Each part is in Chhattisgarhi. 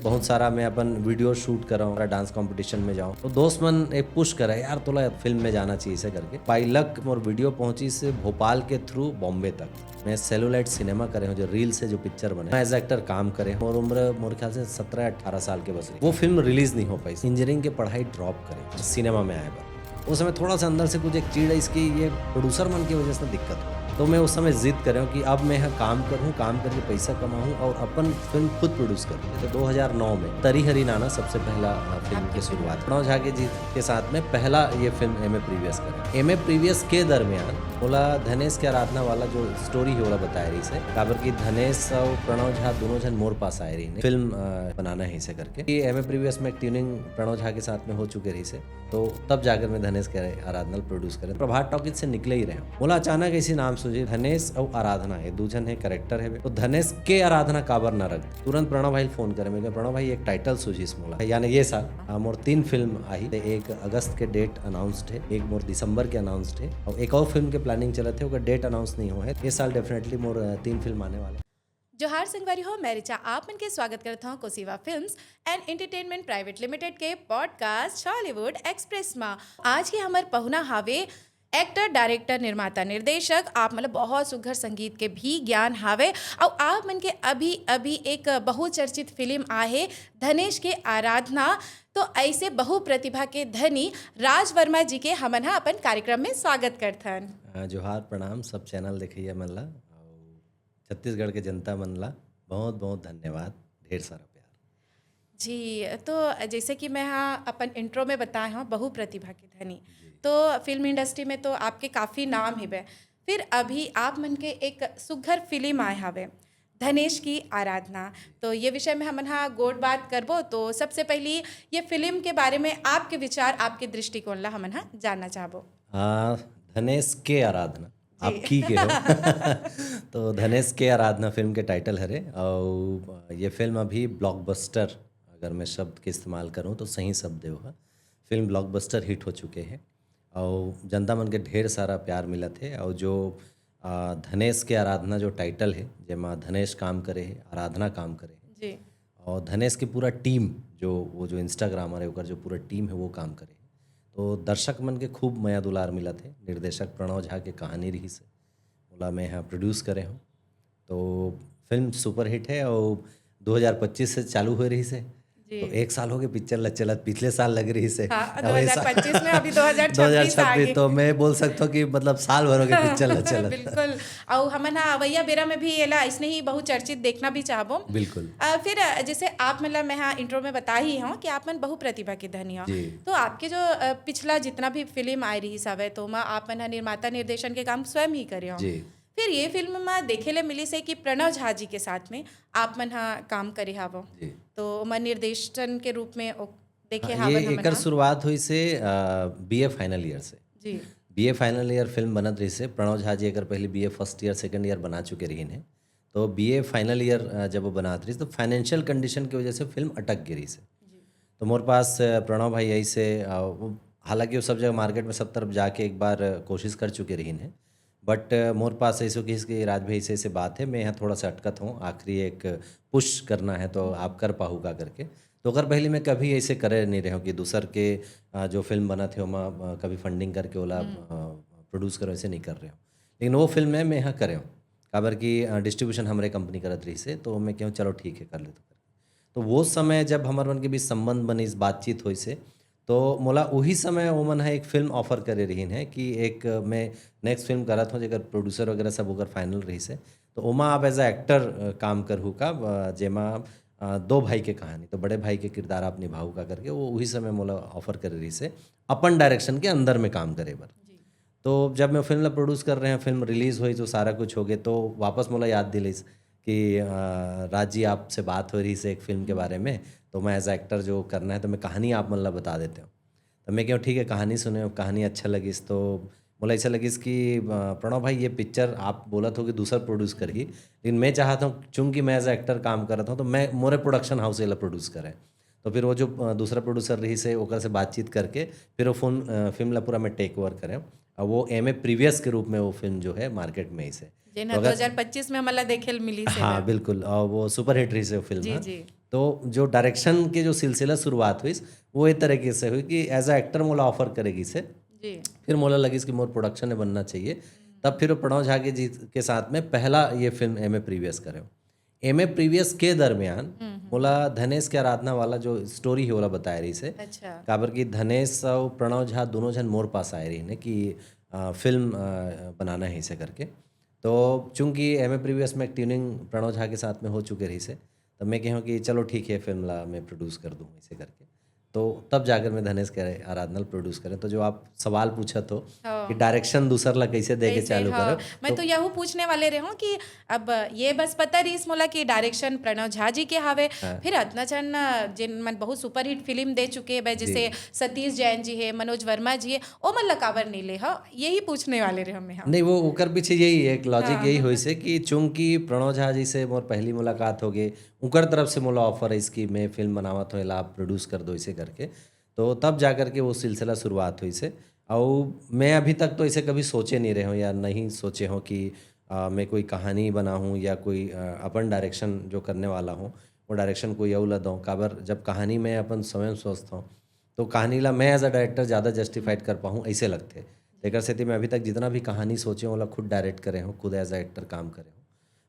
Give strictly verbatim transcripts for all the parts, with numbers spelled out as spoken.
बहुत सारा मैं अपन वीडियो शूट करा हूँ, डांस कॉम्पिटिशन में जाऊँ, तो दोस्त मन एक पुश करे, "यार, तोला फिल्म में जाना चाहिए," ऐसे करके। बाई लक मोर वीडियो पहुँचिस भोपाल के थ्रू बॉम्बे तक। मैं सेलुलाइट सिनेमा करे हूँ, जो रील से जो पिक्चर बने, मैं एज एक्टर काम करे हूँ। मोर उम्र, मोर ख्याल से, सत्रह अठारह साल के बस रही। वो फिल्म रिलीज नहीं हो पाई, इंजीनियरिंग के पढ़ाई ड्रॉप करे सिनेमा में आए बर। उस समय थोड़ा सा अंदर से कुछ एक चीड़ है, इसकी ये प्रोड्यूसर मन की वजह से दिक्कत हो। तो मैं उस समय जिद करे हूँ कि अब मैं यहाँ काम करूँ, काम करके पैसा कमाऊँ और अपन फिल्म खुद प्रोड्यूस करूँ। तो दो हज़ार नौ में तरी हरी नाना सबसे पहला, अ, फिल्म की शुरुआत, प्रणव झा के जी के साथ में पहला ये फिल्म एम ए प्रीवियस करे। एम ए प्रीवियस के दरमियान मोला धनेश के आराधना वाला जो स्टोरी है, ओला बताए रहिस हे, काबर कि धनेश और प्रणव झा दोनों झन मोर पास आए रहिन हे, फिल्म, अ, बनाना है इसे करके। ये एम ए प्रीवियस में ट्यूनिंग प्रणव झा के साथ में हो चुके रहिस हे, तो तब जाकर मैं धनेश के आराधना प्रोड्यूस करे, प्रभात टॉकीज से निकले ही रहे। मोला अचानक ऐसी नाम सूझे, धनेश और आराधना, ये दू झन है, कैरेक्टर है, तो धनेश के आराधना काबर ना रख। तुरंत प्रणव भाई फोन करे, मैं कहा, "प्रणव भाई, एक टाइटल सूझिस मोला।" यानी ये साल, हाँ, मोर तीन फिल्म आही, एक अगस्त के डेट अनाउंस्ड है, एक मोर दिसंबर के अनाउंस्ड है, और एक और फिल्म के प्लानिंग चलत है, ओकर डेट अनाउंस नहीं हो है। ये साल डेफिनेटली मोर, अ, तीन फिल्म आने वाले। जोहार संगवारी हो, मैं रिचा आप मन के स्वागत करत हूँ Kosiva films and entertainment private limited के पॉडकास्ट छॉलीवुड एक्सप्रेस मा। आज के हमर पहुना हावे एक्टर, डायरेक्टर, निर्माता, निर्देशक, आप मतलब बहुत सुघर संगीत के भी ज्ञान हावे। और आप मन के अभी अभी एक बहुचर्चित फिल्म आहे धनेश के आराधना। तो ऐसे बहु प्रतिभा के धनी राज वर्मा जी के हमन हा अपन कार्यक्रम में स्वागत करथन। अ, जोहार, प्रणाम सब चैनल देखइया मन ला, अउ छत्तीसगढ़ के जनता मन ला बहुत बहुत धन्यवाद, ढेर सारा प्यार। जी, तो जैसे कि मैं हाँ अपन इंट्रो में बताए हूँ, बहु प्रतिभा के धनी, जी। तो फिल्म इंडस्ट्री में तो आपके काफ़ी नाम हिबे। फिर अभी आप मन के एक सुघर फिल्म आए हवे, धनेश की आराधना। तो ये विषय में हमन हा गोठ बात करबो। तो सबसे पहली ये फिल्म के बारे में आपके विचार, आपके दृष्टिकोण ला हमन हा जानना चाहबो। आ, धनेश के आराधना, जी। आपकी के हो। तो धनेश के आराधना फिल्म के टाइटल हरे, और ये फिल्म अभी ब्लॉकबस्टर, अगर मैं शब्द के इस्तेमाल करूँ तो सही शब्द है वो, फिल्म ब्लॉकबस्टर हिट हो चुके हैं और जनता मन के ढेर सारा प्यार मिलत है। और जो, आ, धनेश के आराधना जो टाइटल है, जेमा धनेश काम करे है, आराधना काम करे है, जी। और धनेश के पूरा टीम, जो वो जो इंस्टाग्रामर है, ओकर जो पूरा टीम है, वो काम करे है। तो दर्शक मन के खूब मया दुलार मिलत है। निर्देशक प्रणव झा के कहानी रहिस है, ओला मैं यहाँ प्रोड्यूस करे हूँ। तो फिल्म सुपरहिट है और दो हज़ार पच्चीस से चालू हो रहिस है। जी। तो एक साल हो गए पिक्चर ल चलत, पिछले साल लग रहिस है। हाँ, अब ऐसा दो हज़ार पच्चीस में, अभी दो हज़ार छब्बीस आ गए। दो हज़ार छब्बीस, तो मैं बोल सकता हूँ कि मतलब साल भर हो गए पिक्चर ल चलत। बिल्कुल। और हमन हा अवैया बेरा में भी एला ऐसने ही बहुचर्चित देखना भी चाहबो। बिल्कुल। अ, फिर, अ, जैसे आप मतलब मैं हाँ इंट्रो में बता ही हूँ कि आप मन बहु प्रतिभा के धनी हो। जी। तो आपके जो, अ, पिछला जितना भी फिल्म आए रहिस हवे, तो ओमा आप मन हा निर्माता निर्देशन के काम स्वयं ही करे हो। जी। फिर ये फिल्म में देखे ले मिलिस हे कि प्रणव झा जी के साथ में आप मन हा काम करे हावो। जी। तो ओमा निर्देशन के रूप में ओ-, देखे हाँ, हावन ये हमन एकर हा। शुरुआत हुई से, अ, बीए फाइनल ईयर से। जी। बीए फाइनल ईयर फिल्म बनत रहिस हे। प्रणव झा जी एकर पहले BA first year, second year बना चुके रहिन हे। तो बीए फाइनल ईयर, अ, जब वो बनात रहिस, तो फाइनेंशियल कंडीशन की वजह से फिल्म अटक गे रहिस हे। जी। तो मोर पास, अ, प्रणव भाई ऐसे, अ, वो, हालांकि वो सब जगह मार्केट में सब तरफ जाके एक बार, अ, कोशिश कर चुके रहिन हे, बट, अ, मोर पास ऐसे कहिस कि राज भाई, ऐसे ऐसे बात है, मैं यहाँ थोड़ा सा अटकत हूँ, आखिरी एक पुश करना है, तो आप कर पाहू का करके। तो ओकर पहले मैं कभी ऐसे करे नहीं रहे हूँ कि दूसर के, अ, जो फिल्म बनत है, ओमा, अ, कभी फंडिंग करके ओला, हम्म। अ, प्रोड्यूस करो, ऐसे नहीं कर रहे हूँ। लेकिन वो फिल्म में मैं यहाँ करे हूँ, काबर कि, अ, डिस्ट्रीब्यूशन हमरे कंपनी करत रहिस हे, तो मैं कहूँ, "चलो ठीक है, कर लेते।" तो वो समय जब हमर मन के बीच संबंध बनिस, बातचीत होइस हे, तो मोला उही समय ओमन ह एक फिल्म ऑफर करे रहिन हे कि एक मैं नेक्स्ट फिल्म करत हूँ, जेकर प्रोड्यूसर वगैरह सब ओकर फाइनल रहिस हे। तो ओमा आप एज अ एक्टर, अ, काम करहू का, अ, जेमा, अ, दो भाई के कहानी, तो बड़े भाई के किरदार आप निभाहू का करके वो उही समय मोला ऑफर करे रहिस हे, अपन डायरेक्शन के अंदर में काम करे बर। जी। तो जब मैं फिल्म ला प्रोड्यूस कर रहे हैं, फिल्म रिलीज हुई तो सारा कुछ हो गया, तो वापस मोला याद दिलाइस कि, अ, "राज जी, आपसे बात हो रही से एक फिल्म के बारे में, तो मैं एज अ एक्टर जो करना है, तो मैं कहानी आप मन ला बता देते हो।" तो मैं कहूँ, "ठीक है, कहानी सुने, कहानी अच्छा लगिस।" तो मोला ऐसा लगिस कि, अ, "प्रणव भाई, ये पिक्चर आप बोलत हो कि दूसर प्रोड्यूस करही, लेकिन मैं चाहत हूँ, चूंकि मैं एज अ एक्टर काम करत हूँ, तो मैं, मोरे प्रोडक्शन हाउस एला प्रोड्यूस करे।" तो फिर वो जो, अ, दूसरा प्रोड्यूसर रहिस हे, ओकर से बातचीत करके फिर वो फोन, अ, फिल्म ला पूरा मैं टेक ओवर करे। अब वो एम ए प्रीवियस के रूप में वो फिल्म जो है मार्केट में आइस हे। जेन तो ह अगर दो हज़ार पच्चीस में हमन ला देखे ल मिलिस हे हाँ, ना। बिल्कुल। और वो सुपरहिट रहिस हे वो फिल्म, जी, हाँ। जी। तो जो डायरेक्शन के जो सिलसिला शुरुआत हुई, वो ये तरीके से हुई कि एज अ एक्टर मोला ऑफर करे गिस हे। जी। फिर मोला लगिस कि मोर प्रोडक्शन में बनना चाहिए। तब फिर प्रणव झा के जी के साथ में पहला ये फिल्म एम ए प्रीवियस करे। एम ए प्रीवियस के दरमियान मोला धनेश के आराधना वाला जो स्टोरी हे, ओला बताए रहिस हे। अच्छा। काबर कि धनेश और प्रणव झा दोनों झन मोर पास आए रहिन हे कि अ, फिल्म अ, बनाना हे, ऐसे करके। तो चूंकि एम ए प्रीवियस में ट्यूनिंग प्रणव झा के साथ में हो चुके रहिस हे, तब मैं कहूँ कि चलो ठीक है, फिल्म ला मैं प्रोड्यूस कर दूँ, ऐसे करके। तो तब जाकर मैं धनेश के आराधना प्रोड्यूस करें। तो जो आप सवाल पूछत हो हाँ। कि डायरेक्शन दूसर ला कैसे दे के कैसे, चालू हाँ। करो, मैं तो यहू पूछने वाले रहे हूँ कि अब ये बस पता रहिस मोला कि डायरेक्शन प्रणव झा जी के हावे, हाँ। फिर अतना झन जिन मन बहुत सुपरहिट फिल्म दे चुके हे, जैसे सतीश जैन जी हे, मनोज वर्मा जी हे, ओ मन ला काबर नहीं ले हो, यही पूछने वाले रहे हूँ मैं। हाँ। नहीं, वो ओकर पीछे यही एक लॉजिक हाँ। यही होइस हे कि चूंकि प्रणव झा जी से मोर पहली मुलाकात हो गई, उनकर तरफ से मोला ऑफर है इसकी, मैं फिल्म बनावत हूँ, एला आप प्रोड्यूस कर दो, इसे करके। तो तब जा करके वो सिलसिला शुरुआत हुई से। और मैं अभी तक तो इसे कभी सोचे नहीं रहे हूँ या नहीं सोचे हूँ कि आ, मैं कोई कहानी बनाऊँ या कोई आ, अपन डायरेक्शन जो करने वाला हूँ, वो डायरेक्शन कोई और ला दूँ। काबर जब कहानी मैं अपन स्वयं सोचता हूँ, तो कहानी ला मैं एज अ डायरेक्टर ज़्यादा जस्टिफाइड कर पाऊँ, ऐसे लगते। तेकर सेती मैं अभी तक जितना भी कहानी सोचे हूँ, ओला खुद डायरेक्ट करे हूँ, खुद एज अ एक्टर काम करे हूँ।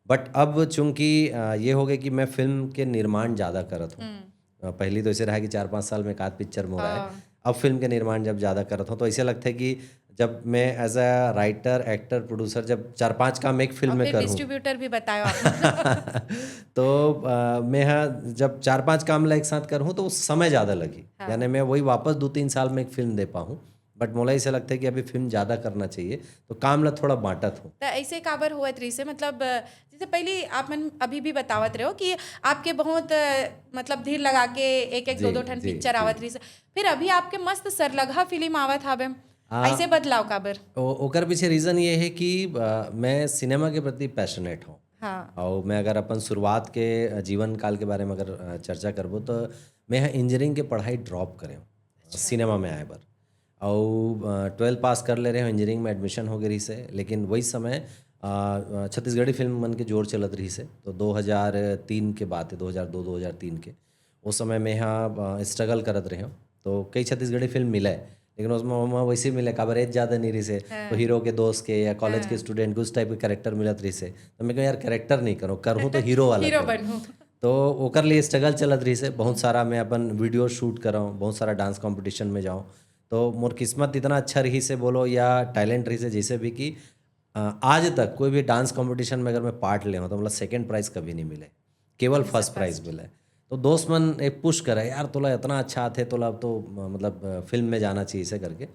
बट अब चूंकि आ, ये हो गए कि मैं फिल्म के निर्माण ज़्यादा करत हूँ। हम्म। अ, पहली तो ऐसे रहा कि चार पाँच साल में एक आध पिक्चर मोर आए। हाँ। अब फिल्म के निर्माण जब ज़्यादा करत हूँ, तो ऐसे लगता है कि जब मैं as a writer, actor, producer जब चार पाँच काम एक फिल्म और में फिर करूँ, डिस्ट्रीब्यूटर भी बतायो आप। तो अ, मैं हाँ, जब चार पाँच काम ला एक साथ करूँ, तो समय ज़्यादा लगी। हाँ। यानी मैं वही वापस दो तीन साल में एक फिल्म दे पाऊँ। बट मोला ऐसे लगता है कि अभी फिल्म ज़्यादा करना चाहिए, तो काम ला थोड़ा बांटत हूँ। तो ऐसे काबर हुआ रहिस हे, मतलब जैसे पहले आप मन अभी भी बतावत रहे हो कि आपके बहुत अ, मतलब धीर लगा के एक एक जी, दो दो ठन जी, पिक्चर जी। आवत रहिस हे, फिर अभी आपके मस्त सरलगहा फिल्म आवत हावे, आ, ऐसे बदलाव काबर? ओ-, ओकर पीछे रीज़न ये है कि अ, मैं सिनेमा के प्रति पैशनेट हूँ। हाँ। और मैं अगर अपन शुरुआत के अ, जीवन काल के बारे में अगर अ, चर्चा करबो, तो मैं ह इंजीनियरिंग के पढ़ाई ड्रॉप करे हूँ सिनेमा में आए बर। और ट्वेल्थ पास कर ले रहे हूँ, इंजीनियरिंग में एडमिशन हो गई रहिस हे, लेकिन वही समय अ, अ, छत्तीसगढ़ी फिल्म मन के जोर चलत रहिस हे। तो दो हज़ार तीन के बात है, दो हज़ार दो दो हज़ार तीन के। उस समय मैं यहाँ स्ट्रगल करत रहे हूँ, तो कई छत्तीसगढ़ी फिल्म मिले, लेकिन उसमें ओमा वैसे मिले, काबर एज ज़्यादा नहीं रहिस हे। हाँ। तो हीरो के दोस्त के या कॉलेज के हाँ। स्टूडेंट के उस टाइप के कैरेक्टर मिलत रहिस हे। तो मैं कहूँ, यार, कैरेक्टर नहीं करूँ, करूँ तो हीरो वाला हीरो करूँ। बनूँ। तो ओकर लिए स्ट्रगल चलत रहिस हे। बहुत सारा मैं अपन वीडियो शूट करऊँ, बहुत सारा डांस कॉम्पिटिशन में जाऊँ। तो मोर किस्मत इतना अच्छा रहिस हे बोलो या टैलेंट रहिस हे, जैसे भी कि अ, आज तक कोई भी डांस कॉम्पिटिशन में अगर मैं पार्ट ले हूँ, तो मतलब सेकंड प्राइज कभी नहीं मिले, केवल फर्स्ट प्राइज मिले। तो दोस्त मन एक पुश करे, "यार, तोला इतना अच्छा आथे, तोला तो अ, मतलब अ, फिल्म में जाना चाहिए," ऐसे करके।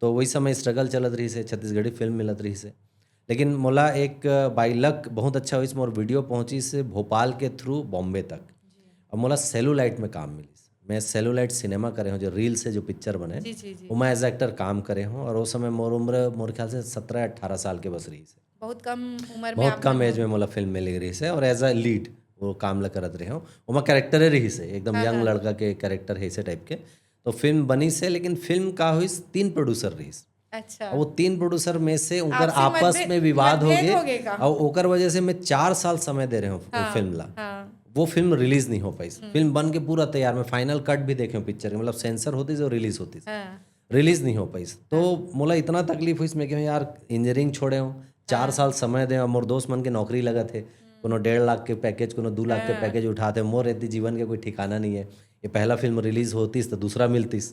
तो वही समय स्ट्रगल चलत रहिस हे, छत्तीसगढ़ी फिल्म मिलत रहिस हे। लेकिन मोला एक बाई लक बहुत अच्छा होइस, मोर वीडियो पहुँचिस भोपाल के थ्रू बॉम्बे तक। अब मोला सेलुलाइट में काम मिलिस। मैं सेलुलाइट सिनेमा करे हूँ, जो रील से जो पिक्चर बने, जी, जी, जी। वो मैं एज एक्टर काम करे हूँ। और वो समय मोर उम्र, मोर ख्याल से सत्रह अठारह साल के बस रहिस हे। बहुत कम उम्र में बहुत आप कम मन एज में मोला फिल्म मिल रहिस हे और एज अ लीड वो काम ला करत रहे हूँ। ओमा कैरेक्टरे रहिस हे, एकदम हाँ, यंग हाँ। लड़का के कैरेक्टर हे, ऐसे टाइप के। तो फिल्म बनिस हे, लेकिन फिल्म का होइस, तीन प्रोड्यूसर रहिस। अच्छा। अब वो तीन प्रोड्यूसर में से उनकर आपसी आपस मतभेद, में विवाद हो मतभेद गए हो गए का? और ओकर वजह से मैं चार साल समय दे रहे हूँ हाँ, फिल्म ला। हाँ। वो फिल्म रिलीज नहीं हो पाइस। फिल्म बन के पूरा तैयार, मैं फाइनल कट भी देखे हूँ पिक्चर के, मतलब सेंसर होतिस और रिलीज होतिस, हाँ। रिलीज नहीं हो पाइस। तो मोला इतना तकलीफ होइस, मैं कहूँ, यार, इंजीनियरिंग छोड़े हूँ, चार साल समय दे, मोर दोस्त मन के नौकरी लगत हे, कोनो डेढ़ लाख के पैकेज, कोनो दो लाख के हाँ। पैकेज उठाते, मोर एती जीवन के कोई ठिकाना नहीं है। ये पहला फिल्म रिलीज होतिस तो दूसरा मिलतिस,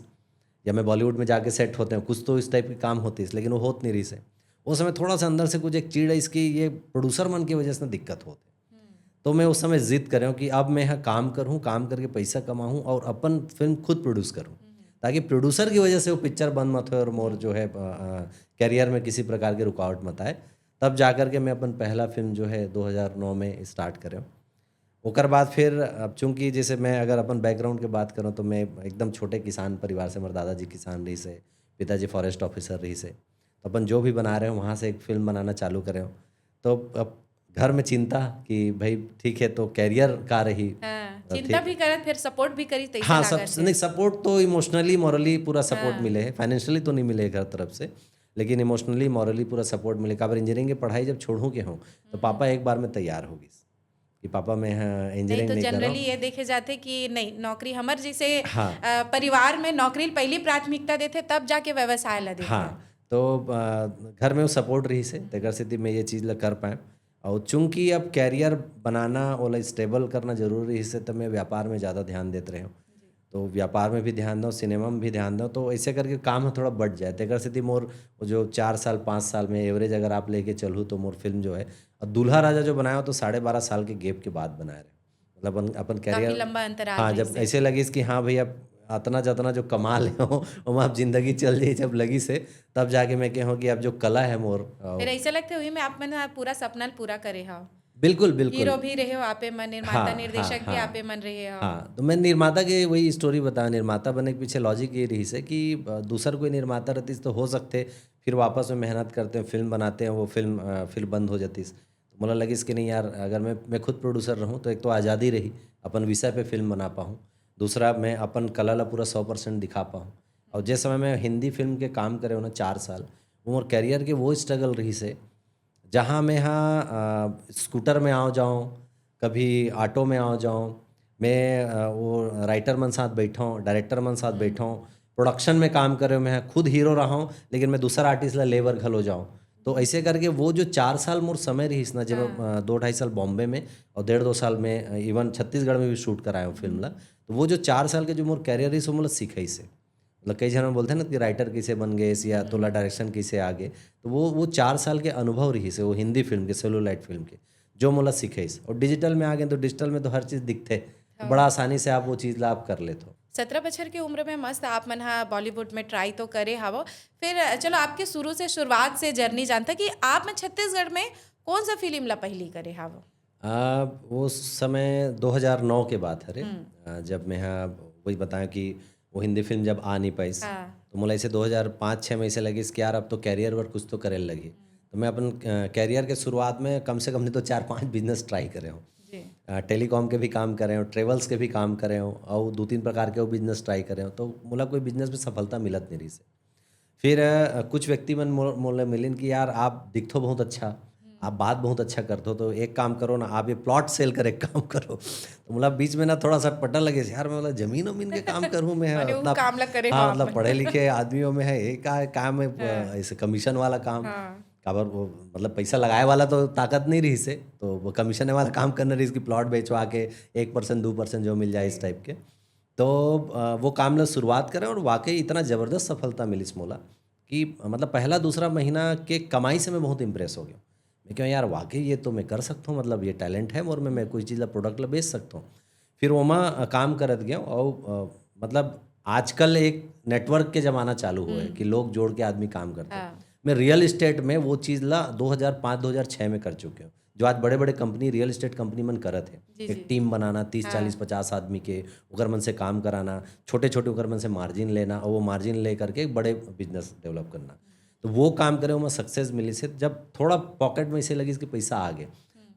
या मैं बॉलीवुड में जाके सेट होते हैं, कुछ तो इस टाइप के काम होतिस, लेकिन वो होत नहीं रहिस हे। उस समय थोड़ा सा अंदर से कुछ एक चिढ़ है इसकी, ये प्रोड्यूसर मन की वजह से ना दिक्कत होत हे। तो मैं उस समय जिद करे हूँ कि अब मैं यहाँ काम करूँ, काम करके पैसा कमाऊँ और अपन फिल्म खुद प्रोड्यूस करूँ, ताकि प्रोड्यूसर की वजह से वो पिक्चर बंद मत हो और मोर जो है कैरियर में किसी प्रकार की रुकावट मत आए। तब जा करके मैं अपन पहला फिल्म जो है दो हज़ार नौ में स्टार्ट करे हूँ। ओकर बाद फिर, अब चूंकि जैसे मैं अगर अपन बैकग्राउंड के बात करूँ, तो मैं एकदम छोटे किसान परिवार से, हमारे दादाजी किसान रहिस हे, पिताजी फॉरेस्ट ऑफिसर रहिस हे, तो अपन जो भी बना रहे हो, वहाँ से एक फिल्म बनाना चालू करे हो। तो अब घर में चिंता कि भाई, ठीक है, तो कैरियर का रही? हाँ, तो चिंता ठीक। भी करत, फिर सपोर्ट भी करी, तैसे हाँ, लागत सब हे। नहीं, सपोर्ट तो इमोशनली, मॉरली पूरा सपोर्ट हाँ। मिले है, फाइनेंशियली तो नहीं मिले है घर तरफ से, लेकिन इमोशनली, मॉरली पूरा सपोर्ट मिले। काबर इंजीनियरिंग की पढ़ाई जब छोड़ू के हूँ, तो पापा एक बार में तैयार हो गइस। कि पापा मैं ह नहीं इंजीनियरिंग तो नहीं जनरली करव। ये देखे जाथे कि नहीं, नौकरी हमर जैसे हाँ। अ, परिवार में नौकरी ल पहली प्राथमिकता देथे, तब जाके व्यवसाय ला देथे। हाँ, तो अ, घर में वो सपोर्ट रहिस हे, तेकर सेती मैं ये चीज़ ला कर पाएंव। और चूंकि अब कैरियर बनाना, ओला स्टेबल करना जरूरी रहिस हे, तो मैं व्यापार में ज़्यादा ध्यान देत रहेंव। तो व्यापार में भी ध्यान देंव, सिनेमा में भी ध्यान देंव, तो ऐसे करके काम ह थोड़ा बढ़ जाए। तेकर सेती मोर वो जो चार साल, पाँच साल में एवरेज अगर आप लेके चलहू, तो मोर फिल्म जो है, और दूल्हा राजा जो बनाएंव, तो साढ़े बारह साल के गैप के बाद बनाए रहेंव। मतलब अपन, अपन काफी कैरियर लंबा अंतराल हाँ, रहिस जब हे। ऐसे लगिस कि हाँ भाई, अब अतना जतना जो कमा ले हो, ओमा अब जिंदगी चल जाही, जब लगिस हे, तब जाके मैं कहेंव कि अब जो कला है मोर, अ, फिर ऐसे लगथे वही में आप मन ह पूरा सपना ल पूरा करे हव। बिल्कुल, बिल्कुल। हीरो भी रहे हो आपे मन, निर्माता हाँ, निर्देशक हाँ, भी हाँ। आपे मन रहे हो। हाँ, तो मैं निर्माता के वही स्टोरी बताएंव। निर्माता बने के पीछे लॉजिक ये रहिस हे कि अ, दूसर कोई निर्माता रहतिस तो हो सकथे, फिर वापस में मेहनत करते हैं, फिल्म बनाते हैं, वो फिल्म अ, फिर बंद हो जातिस। तो मोला लगिस कि नहीं यार, अगर मैं मैं खुद प्रोड्यूसर रहूँ, तो एक तो आज़ादी रही, अपन विषय पे फिल्म बना पाहूँ, दूसरा मैं अपन कला ला पूरा सौ परसेंट दिखा पाहूँ। और जिस समय मैं हिंदी फिल्म के काम करे हों ना, चार साल, वो मोर कैरियर के वो स्ट्रगल रहिस हे, जहाँ मैं हा अ, स्कूटर में आंव जांव, कभी ऑटो में आंव जांव, मैं अ, वो राइटर मन साथ बैठंव, डायरेक्टर मन साथ बैठंव, प्रोडक्शन में काम करे हों, मैं हा खुद हीरो रहंव, लेकिन मैं दूसर आर्टिस्ट ला ले बर घलो जांव। तो ऐसे करके वो जो चार साल मोर समय रहिस ना, जब अ, दो ढाई साल बॉम्बे में और डेढ़ दो साल में इवन छत्तीसगढ़ में भी शूट कराएंव फिल्म ला, तो वो जो चार साल के जो मोर कैरियर रहिस, वो मोला सिखाइस हे। मतलब कई झन मन बोलथे ना कि राइटर कैसे बन गए या तोला डायरेक्शन कैसे आ गए, तो वो वो चार साल के अनुभव रहिस हे वो हिंदी फिल्म के, सेलुलाइट फिल्म के, जो मोला सिखाइस। और डिजिटल में आ गए तो डिजिटल में तो हर चीज़ दिखथे, तो बड़ा आसानी से आप वो चीज़ ला आप कर लेथो। सत्रह बछर के उम्र में मस्त आप मन हा बॉलीवुड में ट्राई तो करे हवो। फिर चलो आपके शुरू से, शुरुआत से जर्नी जानता कि आप मन छत्तीसगढ़ में कौन सा फिल्म ला पहली करे हवो? आ, वो समय दो हज़ार नौ के बात हरे, आ, जब मैं हा वही बताया कि वो हिंदी फिल्म जब आ नहीं पाइस, हाँ। तो मोला ऐसे दो हज़ार पाँच छः में ऐसे लगिस कि यार अब तो कैरियर बर कुछ तो करे लगही। तो मैं अपन अ, कैरियर के शुरुआत में कम से कम नहीं तो चार पांच बिजनेस ट्राई करे हों। जी। अ, टेलीकॉम के भी काम करे हों, ट्रेवल्स के भी काम करे हों और दो तीन प्रकार के वो बिजनेस ट्राई करे हों, तो मोला कोई बिजनेस में सफलता मिलत नहीं रहिस हे। फिर अ, कुछ व्यक्ति मन मो-, मोला मिलिन कि यार आप दिखथो बहुत अच्छा, आप बात बहुत अच्छा करथो, तो एक काम करो ना, आप ये प्लॉट सेल करे काम करो। तो मोला बीच में ना थोड़ा सा पटा लगे यार, मैं बोला जमीन वमीन के काम करूँ मैं, माने वो उतना काम ला करे हाँ, हो मतलब आप। पढ़े लिखे आदमी हो मैं है, ये का काम है, ऐसे कमीशन वाला काम। हाँ। काबर वो, मतलब पैसा लगाए वाला तो ताकत नहीं रहिस हे, तो वो कमीशन वाला काम करना रहिस कि प्लॉट बेचवा के एक परसेंट दो परसेंट जो मिल जाए इस टाइप के। तो अ, वो काम ला शुरुआत करे और वाकई इतना ज़बरदस्त सफलता मिलिस मोला कि अ, मतलब पहला दूसरा महीना के कमाई से मैं बहुत इम्प्रेस हो गया। मैं कहेंव यार वाकई ये तो मैं कर सकता हूँ, मतलब ये टैलेंट है मोर में, मैं कोई चीज़ ला, प्रोडक्ट ला बेच सकता हूँ। फिर ओमा अ, काम करत गया और अ, मतलब आजकल एक नेटवर्क के ज़माना चालू हुआ है कि लोग जोड़ के आदमी काम करते हैं। हाँ। मैं रियल एस्टेट में वो चीज़ ला दो हज़ार पाँच दो हज़ार छः में कर चुके हूँ, जो आज बड़े बड़े कंपनी, रियल एस्टेट कंपनी मन करत है। जी, एक जी। टीम बनाना तीस चालीस पचास आदमी के, ओकर मन से काम कराना, छोटे छोटे ओकर मन से मार्जिन लेना और वो मार्जिन ले करके एक बड़े बिजनेस डेवलप करना। तो वो काम करे, ओमा सक्सेस मिलिस हे। जब थोड़ा पॉकेट में ऐसे लगिस कि पैसा आ गए,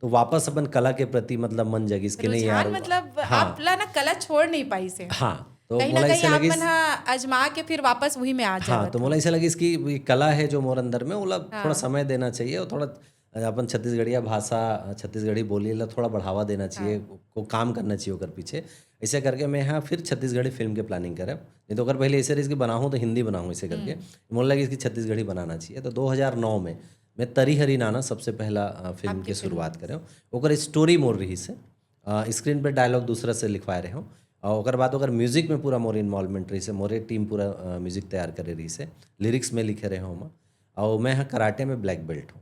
तो वापस अपन कला के प्रति मतलब मन जगिस कि नहीं रुझान यार, मतलब हाँ। आप ला ना कला छोड़ नहीं पाइस हे। हाँ, तो कहीं ना मोला कहीं ऐसे आप लगिस, मन हा अजमा के फिर वापस वही में आ हाँ, जावत तो हो। मोला ऐसे लगिस कि ये कला है जो मोर अंदर में, ओला हाँ। थोड़ा समय देना चाहिए और थोड़ा अपन छत्तीसगढ़िया भाषा, छत्तीसगढ़ी बोली ला थोड़ा बढ़ावा देना चाहिए, हाँ। को काम करना चाहिए ओकर पीछे। ऐसे करके मैं हा फिर छत्तीसगढ़ी फिल्म के प्लानिंग करे, नहीं तो ओकर पहले ऐसे रहिस कि बनाहूँ तो हिंदी बनाहूँ ऐसे करके। मोला लगिस कि छत्तीसगढ़ी बनाना चाहिए। तो दो हज़ार नौ में मैं तरी हरी नाना सबसे पहला अ, फिल्म आपकी के फिल्म। शुरुआत करे। ओकर स्टोरी मोर रहिस हे, अ, स्क्रीन पे डायलॉग दूसरा से लिखवाए रहे हों और ओकर बाद ओकर म्यूजिक में पूरा मोर इन्वॉल्वमेंट रहिस हे, मोरे टीम पूरा अ, म्यूजिक तैयार करे रहिस हे, लिरिक्स में लिखे रहे हों ओमा। और मैं हा कराटे में ब्लैक बेल्ट हूँ।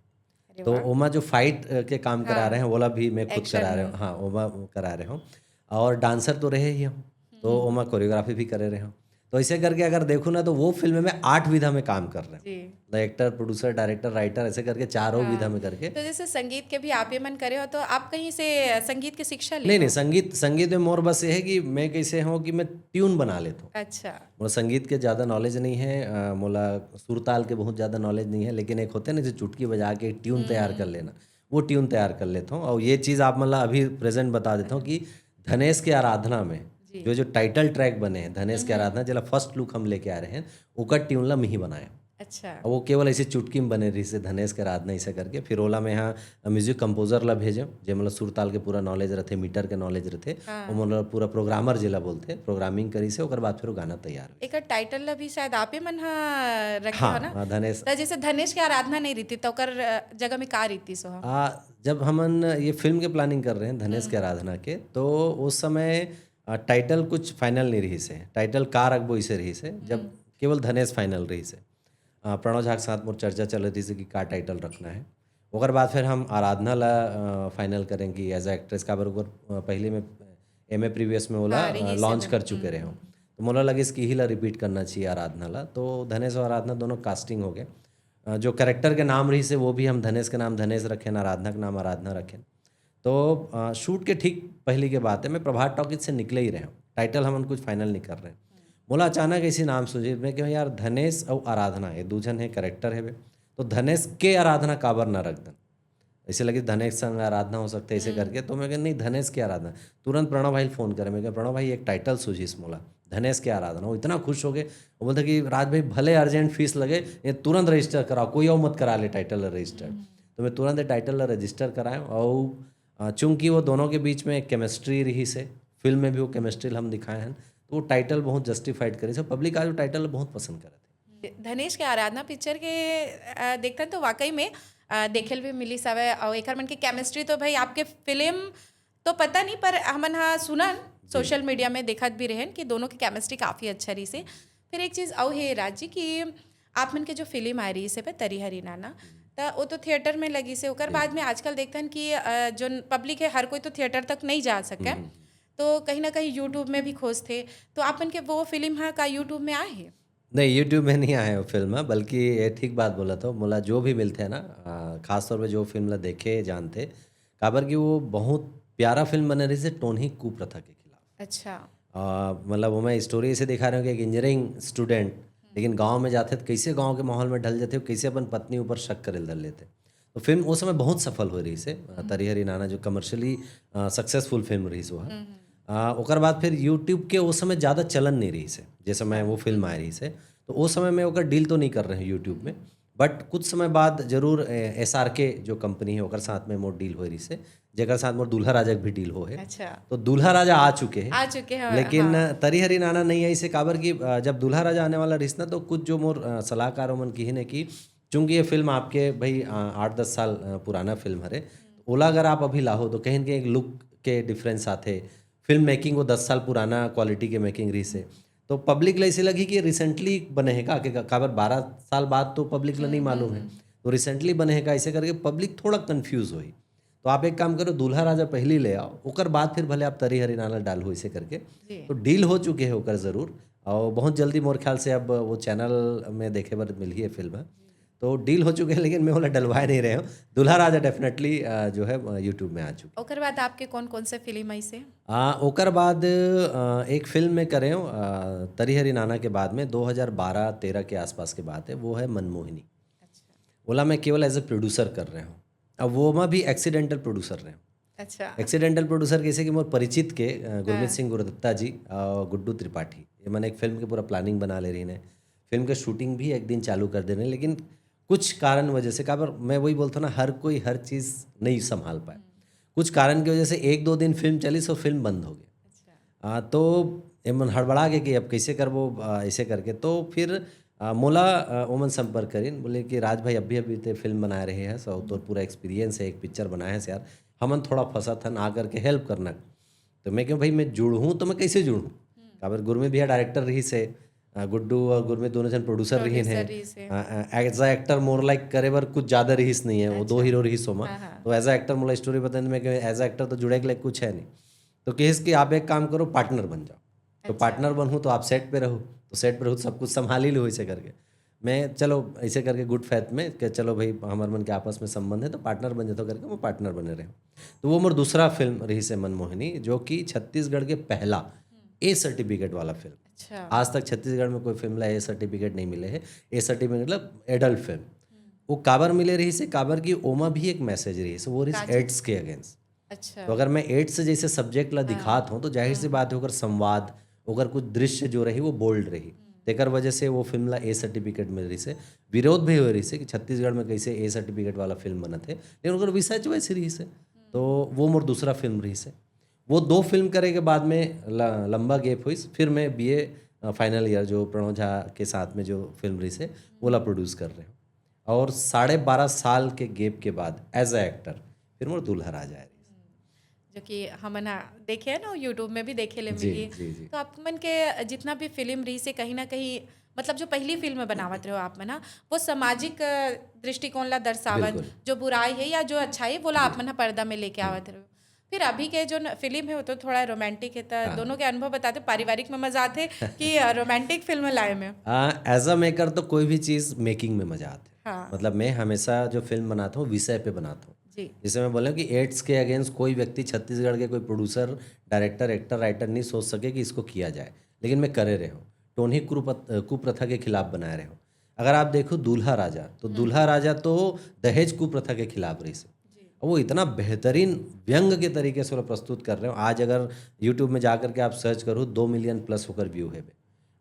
अरे तो वाह। ओमा जो फाइट अ, के काम करा हाँ। रहे हों, ओला भी मैं खुद एक्शन। करा रहे हों। हाँ, ओमा करा रहे हों। और डांसर तो रहे ही हों, तो ओमा कोरियोग्राफी भी करे रहे हों। तो ऐसे करके अगर देखूँ ना, तो वो फिल्म में आठ विधा में काम कर रहे हों। जी। मतलब एक्टर, प्रोड्यूसर, डायरेक्टर, राइटर, ऐसे करके चारों हाँ। विधा में करके। तो जैसे संगीत के भी आप ये मन करे हो, तो आप कहीं से संगीत की शिक्षा ले नहीं, हो? नहीं, संगीत, संगीत में मोर बस ये है कि मैं कैसे हूँ कि मैं ट्यून बना लेता हूँ। अच्छा। मोला संगीत के ज़्यादा नॉलेज नहीं है, अ, मोला सुरताल के बहुत ज़्यादा नॉलेज नहीं है, लेकिन एक होते हैं ना, जो चुटकी बजा के एक ट्यून तैयार कर लेना, वो ट्यून तैयार कर लेता हूँ। और ये चीज़ आप, मतलब, अभी प्रेजेंट बता देता हूँ कि धनेश के आराधना में जी। जो, जो टाइटल ट्रैक बने हैं धनेश के आराधना, जेला फर्स्ट लुक हम लेके आ रहे हैं, ओकर ट्यून ला मिही बनाए। अच्छा। अब वो केवल ऐसे चुटकी में बने रहिस हे, धनेश के आराधना ऐसे करके। फिर ओला मैं यहाँ म्यूजिक कंपोजर ला भेजे, जे मतलब सुरताल के पूरा नॉलेज रथे, मीटर के नॉलेज रथे, हाँ। वो मतलब पूरा प्रोग्रामर जेला बोलथे, प्रोग्रामिंग करिस हे, ओकर बाद फिर वो गाना तैयार होइस। एकर टाइटल ला भी शायद आपे मन हा रखे हाँ, हो ना? हाँ, धनेश। त जैसे धनेश के आराधना नहीं रहितिस, त ओकर अ, जगह में का रहितिस हो? आ, जब हमन ये फिल्म के प्लानिंग कर रहे हैं धनेश के आराधना के, तो उस समय आ, टाइटल कुछ फाइनल नहीं रहिस हे, टाइटल का रखबो इसे रहिस हे, जब केवल धनेश फाइनल रहिस हे। आ, प्रणव झा के साथ मोर चर्चा चल रही थी कि का टाइटल रखना है। ओकर बाद फिर हम आराधना ला फाइनल करें कि एज अ एक्ट्रेस, काबर ओकर, आ, पहले में एम ए प्रीवियस में ओला हाँ, रहिस हे लॉन्च वो। कर चुके रहे हो, तो मोला लगिस कि इही ला रिपीट करना चाहिए आराधना ला। तो धनेश और आराधना दोनों कास्टिंग हो गए। अ, जो कैरेक्टर के नाम रहिस हे वो भी हम धनेश के नाम धनेश रखेन, आराधना के नाम आराधना रखेन। तो अ, शूट के ठीक पहली के बात है, मैं प्रभात टॉकीज से निकले ही रहे हूँ, टाइटल हमन कुछ फाइनल नहीं कर रहे हैं। मोला अचानक ऐसी नाम सूझे, मैं कहूँ यार धनेश और आराधना ये दू झन है कैरेक्टर है बे, तो धनेश के आराधना काबर ना रख दन, ऐसे लगे धनेश संग आराधना हो सकते ऐसे करके। तो मैं कहा नहीं, धनेश के आराधना। तुरंत प्रणव भाई फोन करे, मैं कहा प्रणव भाई एक टाइटल सूझिस मोला, धनेश के आराधना। वो इतना खुश हो गए, वो बोलते कि राज भाई भले अर्जेंट फीस लगे, ये तुरंत रजिस्टर कराओ, कोई और मत करा ले टाइटल रजिस्टर। तो मैं तुरंत टाइटल रजिस्टर कराए और अ, चूंकि वो दोनों के बीच में एक केमिस्ट्री रहिस हे, फिल्म में भी वो केमिस्ट्री हम दिखाए हैं, तो वो टाइटल बहुत जस्टिफाइड करिस हे। पब्लिक आज वो टाइटल बहुत पसंद करत हे। धनेश के आराधना पिक्चर के अ, देखथन तो वाकई में अ, देखे ल भी मिलिस हवय। और एकर मन के केमिस्ट्री तो भाई आपके फिल्म तो पता नहीं, पर हमन हा सुनन, सोशल मीडिया में देखत भी रहन कि दोनों के केमिस्ट्री काफ़ी अच्छा रहिस हे। फिर एक चीज़ अउ हे राज जी कि आप मन के जो फिल्म आए रहिस हे पे तरी हरी नाना, त वो तो थिएटर में लगिस हे। ओकर बाद में आजकल देखथन कि अ, जोन पब्लिक है हर कोई तो थिएटर तक नहीं जा सके, तो कहीं ना कहीं यूट्यूब में भी खोजथे। तो आप मन के वो फिल्म हा का यूट्यूब में आए हे? नहीं, यूट्यूब में नहीं आए वो फिल्म, बल्कि ये ठीक बात बोला तो मोला जो भी मिलथे ना, आ, खासतौर पे जो फिल्म ला देखे जानथे, काबर कि वो बहुत प्यारा फिल्म बने रहिस हे टोनही कुप्रथा के खिलाफ। अच्छा। आ, मतलब वो मैं स्टोरी ऐसे दिखा रहे हो कि एक इंजीनियरिंग स्टूडेंट लेकिन गांव में जाथे तो कैसे गांव के माहौल में ढल जाथे, कैसे अपन पत्नी ऊपर शक करे धर लेथे। तो फिल्म उस समय बहुत सफल हो रहिस हे, आ, तरी हरी नाना जो कमर्शियली सक्सेसफुल फिल्म रहिस वो ह। आ, ओकर बाद फिर यूट्यूब के उस समय ज़्यादा चलन नहीं रहिस हे, जैसे मैं वो फिल्म आए रहिस हे, तो उस समय मैं ओकर डील तो नहीं कर रहे हैं यूट्यूब में, बट कुछ समय बाद जरूर एस आर के जो कंपनी है ओकर साथ में मोर डील हो रहिस हे, जेकर साथ मोर दूल्हा राजा के भी डील हो है। अच्छा। तो दूल्हा राजा आ चुके हैं, आ चुके हैं, लेकिन हाँ। तरी हरी नाना नहीं आई से काबर कि अ, जब दूल्हा राजा आने वाला रहिस ना, तो कुछ जो मोर अ, सलाहकार मन किहिन हे कि चूंकि ये फिल्म आपके भाई अ, आठ दस साल अ, पुराना फिल्म हरे, ओला अगर आप अभी लाहो तो कहीं ना कहीं एक लुक के डिफरेंस आथे। फिल्म मेकिंग वो दस साल पुराना क्वालिटी के मेकिंग रहिस हे, तो पब्लिक ला इसे लगी कि रिसेंटली बने हे का, के काबर बारह साल बाद तो पब्लिक ला नहीं मालूम है, तो रिसेंटली बने हे का, ऐसे करके पब्लिक थोड़ा कंफ्यूज होई। तो आप एक काम करो, दूल्हा राजा पहली ले आओ, ओकर बाद फिर भले आप तरी हरी नाना डाल हो इसे करके। जी। तो डील हो चुके हैं ओकर जरूर, और बहुत जल्दी मोर ख्याल से अब वो चैनल में देखे बर मिलही है फिल्म। तो डील हो चुके हैं, लेकिन मैं ओला डलवाए नहीं रहे हूँ। दूल्हा राजा डेफिनेटली जो है यूट्यूब में आ चुके। ओकर बाद आपके कौन कौन से फिल्म आई से? आ, ओकर बाद आ, एक फिल्म में करे हूँ आ, तरी हरी नाना के बाद में दो हज़ार बारह तेरह के आसपास के बात है, वो है मनमोहिनी। अच्छा। ओला मैं केवल एज ए प्रोड्यूसर कर रहे हूँ। अब वो मैं भी एक्सीडेंटल प्रोड्यूसर रहे हूँ। अच्छा। एक्सीडेंटल प्रोड्यूसर कैसे कि मोर परिचित के अ, गुरमीत हाँ। सिंह गुरदत्ता जी और गुड्डू त्रिपाठी, ये मैंने एक फिल्म के पूरा प्लानिंग बना ले रही ने। फिल्म के शूटिंग भी एक दिन चालू कर देने, लेकिन कुछ कारण वजह से, काबर मैं वही बोलता ना, हर कोई हर चीज़ नहीं संभाल पाए। कुछ कारण की वजह से एक दो दिन फिल्म चली, सो फिल्म बंद हो गई। अच्छा। आ, तो एमन हड़बड़ा गए कि अब कैसे करबो, आ, ऐसे करके। तो फिर आ, मोला आ, ओमन संपर्क करिन, बोले कि राज भाई, अभी अभी ते फिल्म बनाए रहे हैं, सो तोर पूरा एक्सपीरियंस है, एक पिक्चर बनाए है यार, हमन थोड़ा फंसत हन, आ करके हेल्प करना। तो मैं कहूँ भाई, मैं जुड़हूँ तो मैं कैसे जुड़हूँ? काबर गुरमीत भैया डायरेक्टर रहिस हे, आ, गुड्डू और गुरमीत दोनों जन प्रोड्यूसर रहिन प्रोड्यूसर है। रहिस हे। As a actor more like करे बर कुछ ज़्यादा रहिस नहीं है, वो दो अच्छा। हीरो रहिस ओमा। हाँ, हाँ। तो एज अ एक्टर मोला स्टोरी बताने में, एज अ एक्टर तो जुड़े के लिए कुछ है नहीं। तो कहिस कि आप एक काम करो, पार्टनर बन जाओ। तो अच्छा। पार्टनर बनहूँ तो आप सेट पे रहो, तो सेट पे रहो तो सब कुछ संभाल ही लो इसे करके। मैं चलो ऐसे करके गुड फेथ में कि चलो भाई, हमारे मन के आपस में संबंध है, तो पार्टनर बन जाता करके वो पार्टनर बने रहे। तो वो मोर दूसरा फिल्म रहिस हे मनमोहिनी, जो कि छत्तीसगढ़ के पहला ए सर्टिफिकेट वाला फिल्म। अच्छा। आज तक छत्तीसगढ़ में कोई फिल्म ला ए सर्टिफिकेट नहीं मिले है। ए सर्टिफिकेट मतलब एडल्ट फिल्म। वो काबर मिले रहिस हे, काबर कि ओमा भी एक मैसेज रहिस हे, वो रहिस काची? एड्स के अगेंस्ट। अच्छा। तो अगर मैं एड्स जैसे सब्जेक्ट ला दिखात हूँ, तो जाहिर सी बात है, ओकर संवाद, ओकर कुछ दृश्य जो रही, वो बोल्ड रही। एकर वजह से वो फिल्म ला ए सर्टिफिकेट मिल रहिस हे। विरोध भी हो रहिस हे कि छत्तीसगढ़ में कैसे ए सर्टिफिकेट वाला फिल्म बनत हे, लेकिन ओकर विषय चॉइस रहिस हे। तो वो मोर दूसरा फिल्म रहिस हे। वो दो फिल्म करे के बाद में ल-, लंबा गैप होइस, फिर मैं बीए फाइनल ईयर जो प्रणव झा के साथ में जो फिल्म रहिस हे, वो ला प्रोड्यूस कर रहे हूँ। और साढ़े बारह साल के गैप के बाद एज अ एक्टर फिर मोर दूल्हा राजा आए रहिस। जो कि हमन ह देखे हे ना, यूट्यूब में भी देखे ले जी, मिली। जी, जी। तो आप मन के जितना भी फिल्म रहिस हे, कहीं ना कहीं, मतलब, जो पहली फिल्म बनावत रहे हो आप मन ह, वो सामाजिक अ, दृष्टिकोण ला दर्शावत, बिल्कुल। जो बुराई है या जो अच्छाई, वो ला आप मन ह पर्दा में लेके आवत रहे हो। फिर अभी के जो न, फिल्म है, वो तो थोड़ा रोमांटिक है, तो हाँ। दोनों के अनुभव बताते, पारिवारिक में मजा आते कि रोमांटिक फिल्म लाए में? एज अ मेकर तो कोई भी चीज़ मेकिंग में मजा आते हैं। हाँ। मतलब, मैं हमेशा जो फिल्म बनाता हूँ, विषय पे बनाता हूँ। जी। जैसे मैं बोला कि एड्स के अगेंस्ट कोई व्यक्ति, छत्तीसगढ़ के कोई प्रोड्यूसर, डायरेक्टर, एक्टर, राइटर नहीं सोच सके कि इसको किया जाए, लेकिन मैं करे रहे हूँ। टोनही कुप्रथ-, कुप्रथा के खिलाफ बनाए रहे हूँ। अगर आप देखो दूल्हा राजा, तो दूल्हा राजा तो दहेज कुप्रथा के खिलाफ रहिस हे। अब वो इतना बेहतरीन व्यंग के तरीके से ओला प्रस्तुत कर रहे हो। आज अगर यूट्यूब में जा करके आप सर्च करो, दो मिलियन प्लस ओकर व्यू हे बे।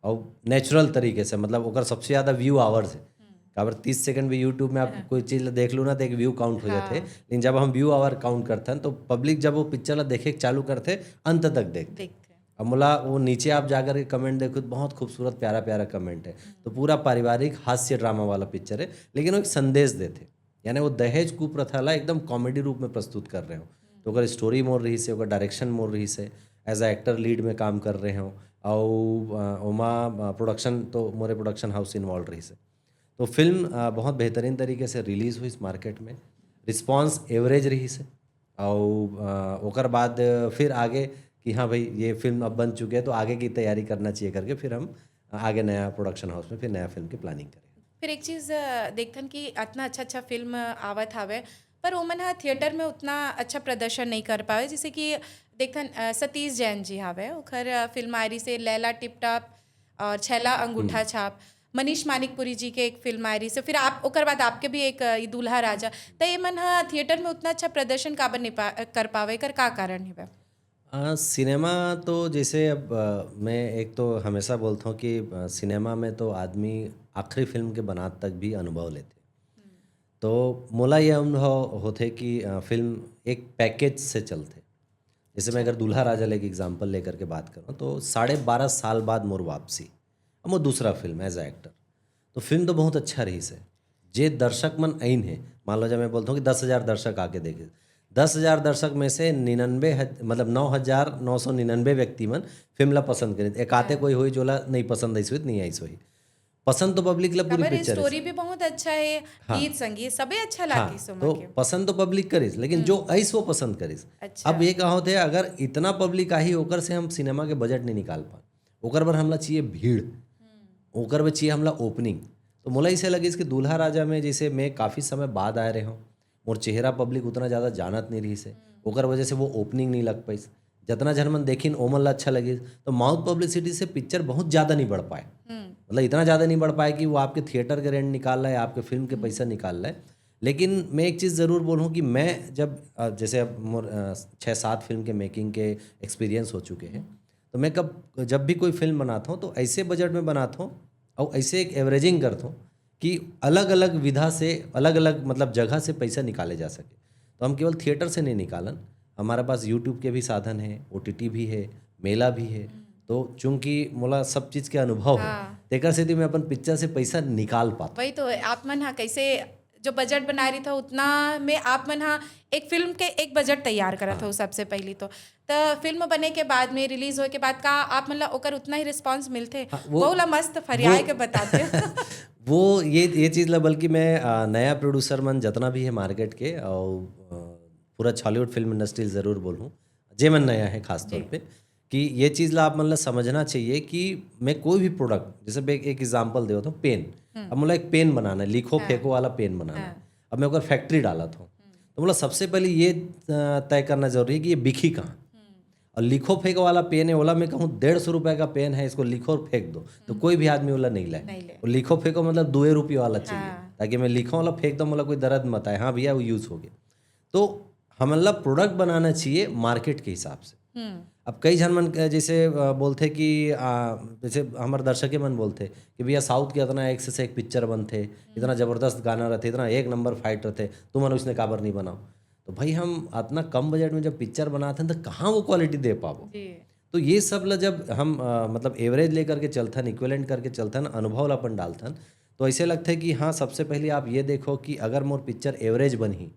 और नेचुरल तरीके से, मतलब, ओकर सबसे ज़्यादा व्यू आवर्स है। काबर, तीस सेकंड भी यूट्यूब में आप कोई चीज़ ला देख लो ना, तो एक व्यू काउंट हो जाते हैं। हाँ। लेकिन जब हम व्यू आवर काउंट करते हैं, तो पब्लिक जब वो पिक्चर ला देखे चालू करते, अंत तक देखते। देखते हैं। अब मोला वो नीचे आप जाकर के कमेंट देखो, बहुत खूबसूरत, प्यारा प्यारा कमेंट है। तो पूरा पारिवारिक हास्य ड्रामा वाला पिक्चर है, लेकिन वो एक संदेश देते, यानी वो दहेज कुप्रथा ला एकदम कॉमेडी रूप में प्रस्तुत कर रहे हो। तो ओकर स्टोरी मोर रहिस हे, ओकर डायरेक्शन मोर रहिस हे, एज अ एक्टर लीड में काम कर रहे हो, और अ, ओमा प्रोडक्शन तो मोरे प्रोडक्शन हाउस इन्वॉल्व रहिस हे। तो फिल्म अ, बहुत बेहतरीन तरीके से रिलीज हुई इस मार्केट में, रिस्पॉन्स एवरेज रहिस हे। और अ, ओकर बाद फिर आगे कि हाँ भाई, ये फिल्म अब बन चुके हैं, तो आगे की तैयारी करना चाहिए करके फिर हम आगे नया प्रोडक्शन हाउस में फिर नया फिल्म की प्लानिंग करें। फिर एक चीज़ अ, देखथन कि इतना अच्छा अच्छा फिल्म आवत हावे, पर ओमन ह थिएटर में उतना अच्छा प्रदर्शन नहीं कर पावे। जैसे कि देखथन अ, सतीश जैन जी हावे, ओखर अ, फिल्म आए रहिस हे लैला टिप टॉप और छैला अंगूठा छाप। मनीष मानिकपुरी जी के एक फिल्म आए रहिस हे, फिर आप, ओकर बाद आपके भी एक अ, ई दूल्हा राजा। त एमन ह थिएटर में उतना अच्छा प्रदर्शन काबर नहीं पा, कर पावे, एकर का कारण हे? आ, सिनेमा तो जैसे अब, आ, मैं एक तो हमेशा बोलता हूँ कि आ, सिनेमा में तो आदमी आखिरी फिल्म के बनात तक भी अनुभव लेथे। तो मोला ये अनुभव होथे कि आ, फिल्म एक पैकेज से चलथे। जैसे मैं अगर दूल्हा राजा लेके एग्जांपल लेकर के बात करूँ, तो साढ़े बारह साल बाद मोर वापसी, अब मोर दूसरा फिल्म एज अ एक्टर। तो फिल्म तो बहुत अच्छा रहिस हे। जे दर्शक मन अइन हे, मान लो, जब मैं बोलता हूँ कि दस हजार दर्शक आके देखे, दस हजार दर्शक में से निन्यानवे हज-, मतलब नौ हजार नौ सौ निन्यानवे व्यक्ति मन फिल्म ला पसंद करिस। एकाते कोई होई जोला नहीं पसंद आइस होई, नहीं आइस होई। पसंद तो पब्लिक ला पूरी काबर पिक्चर स्टोरी भी बहुत अच्छा है, हाँ। गीत संगीत सबे अच्छा हाँ, लागिस ओमा तो के। पसंद तो पब्लिक करिस, लेकिन जो आइस वो पसंद करिस। अच्छा। अब ये का होथे, अगर इतना पब्लिक आही, ओकर से हम सिनेमा के बजट नहीं निकाल पान। ओकर बर हमला चाहिए भीड़, ओकर बर चाहिए हमला ओपनिंग। तो मोला इसे लगिस कि दूल्हा राजा में जैसे मैं काफ़ी समय बाद आए रहे हूँ, मोर चेहरा पब्लिक उतना ज़्यादा जानत नहीं रहिस हे, ओकर वजह से वो ओपनिंग नहीं लग पाइस। जितना झन मन देखिन, ओमन ला अच्छा लगिस। तो माउथ पब्लिसिटी से पिक्चर बहुत ज़्यादा नहीं बढ़ पाए, मतलब इतना ज़्यादा नहीं बढ़ पाए कि वो आपके थिएटर के रेंट निकाल रहा है, आपके फिल्म के पैसा निकाल रहा है। लेकिन मैं एक चीज़ ज़रूर बोलूँ कि मैं जब, अ, जैसे अब मोर, अ, छः सात फिल्म के मेकिंग के एक्सपीरियंस हो चुके हैं, तो मैं कब, जब भी कोई फिल्म बनाता हूँ, तो ऐसे बजट में बनाता हूँ और ऐसे एक एवरेजिंग करता हूँ कि अलग-अलग विधा से, अलग-अलग, मतलब, जगह से पैसा निकाले जा सके। तो हम केवल थिएटर से नहीं निकालन, हमारे पास YouTube के भी साधन है, ओटीटी भी है, मेला भी है। तो चूंकि मोला सब चीज़ के अनुभव है, हाँ। तेकर सेती मैं अपन पिक्चर से पैसा निकाल पाता। वही तो है, आप मन हा कैसे जो बजट बनाए रही था, उतना में आप मन हा एक फिल्म के एक बजट तैयार करत हो सबसे पहली तो। त फिल्म बने के बाद में, रिलीज होए के बाद, का आप मन ला ओकर उतना ही रिस्पांस मिलथे? हाँ, वो- वो ला मस्त फरियाए वो- के बताते। वो ये, ये चीज़ ला बल्कि मैं, आ, नया प्रोड्यूसर मन जितना भी है मार्केट के, और, आ, पूरा छॉलीवुड फिल्म इंडस्ट्री ज़रूर बोलूँ, जे मन नया है खास तौर पे, कि ये चीज़ ला आप मन ला समझना चाहिए कि मैं कोई भी प्रोडक्ट, जैसे मैं एक, एक एग्जांपल देवत हूँ, पेन। अब मोला एक पेन बनाना है, लिखो फेंको वाला पेन बनाना है। अब मैं ओकर फैक्ट्री डालत हूँ, तो मोला सबसे पहले ये, आ, तय करना जरूरी है कि ये बिकही कहाँ। और लिखो फेंको वाला पेन है, ओला मैं कहूँ, "डेढ़ सौ रुपए का पेन है, इसको लिखो और फेंक दो", तो कोई भी आदमी ओला नहीं ले। नहीं ले। और लिखो फेंको मतलब दुए रुपये वाला चाहिए, हाँ। ताकि मैं लिखो वाला फेंक दो, मोला कोई दर्द मत आए, "हाँ भैया, वो यूज़ हो गया।" तो हमन ला प्रोडक्ट बनाना चाहिए मार्केट के हिसाब से। हम्म। अब कई झन मन के जैसे अ, बोलथे कि आ, जैसे हमर दर्शके मन बोलथे कि भैया, साउथ के इतना एक से एक पिक्चर बनथे, इतना जबरदस्त गाना रहथे, इतना एक नंबर फाइट रहथे, तुमन उसने काबर नहीं बनाओ? तो भाई, हम इतना कम बजट में जब पिक्चर बनाथन तो कहाँ वो क्वालिटी दे पाबो? जी। तो ये सब ला जब हम अ, मतलब एवरेज लेकर के चलथन, इक्विवेलेंट करके चलथन, अनुभव ला अपन डालथन, तो ऐसे लगथे कि हाँ, सबसे पहले आप ये देखो कि अगर मोर पिक्चर एवरेज बनही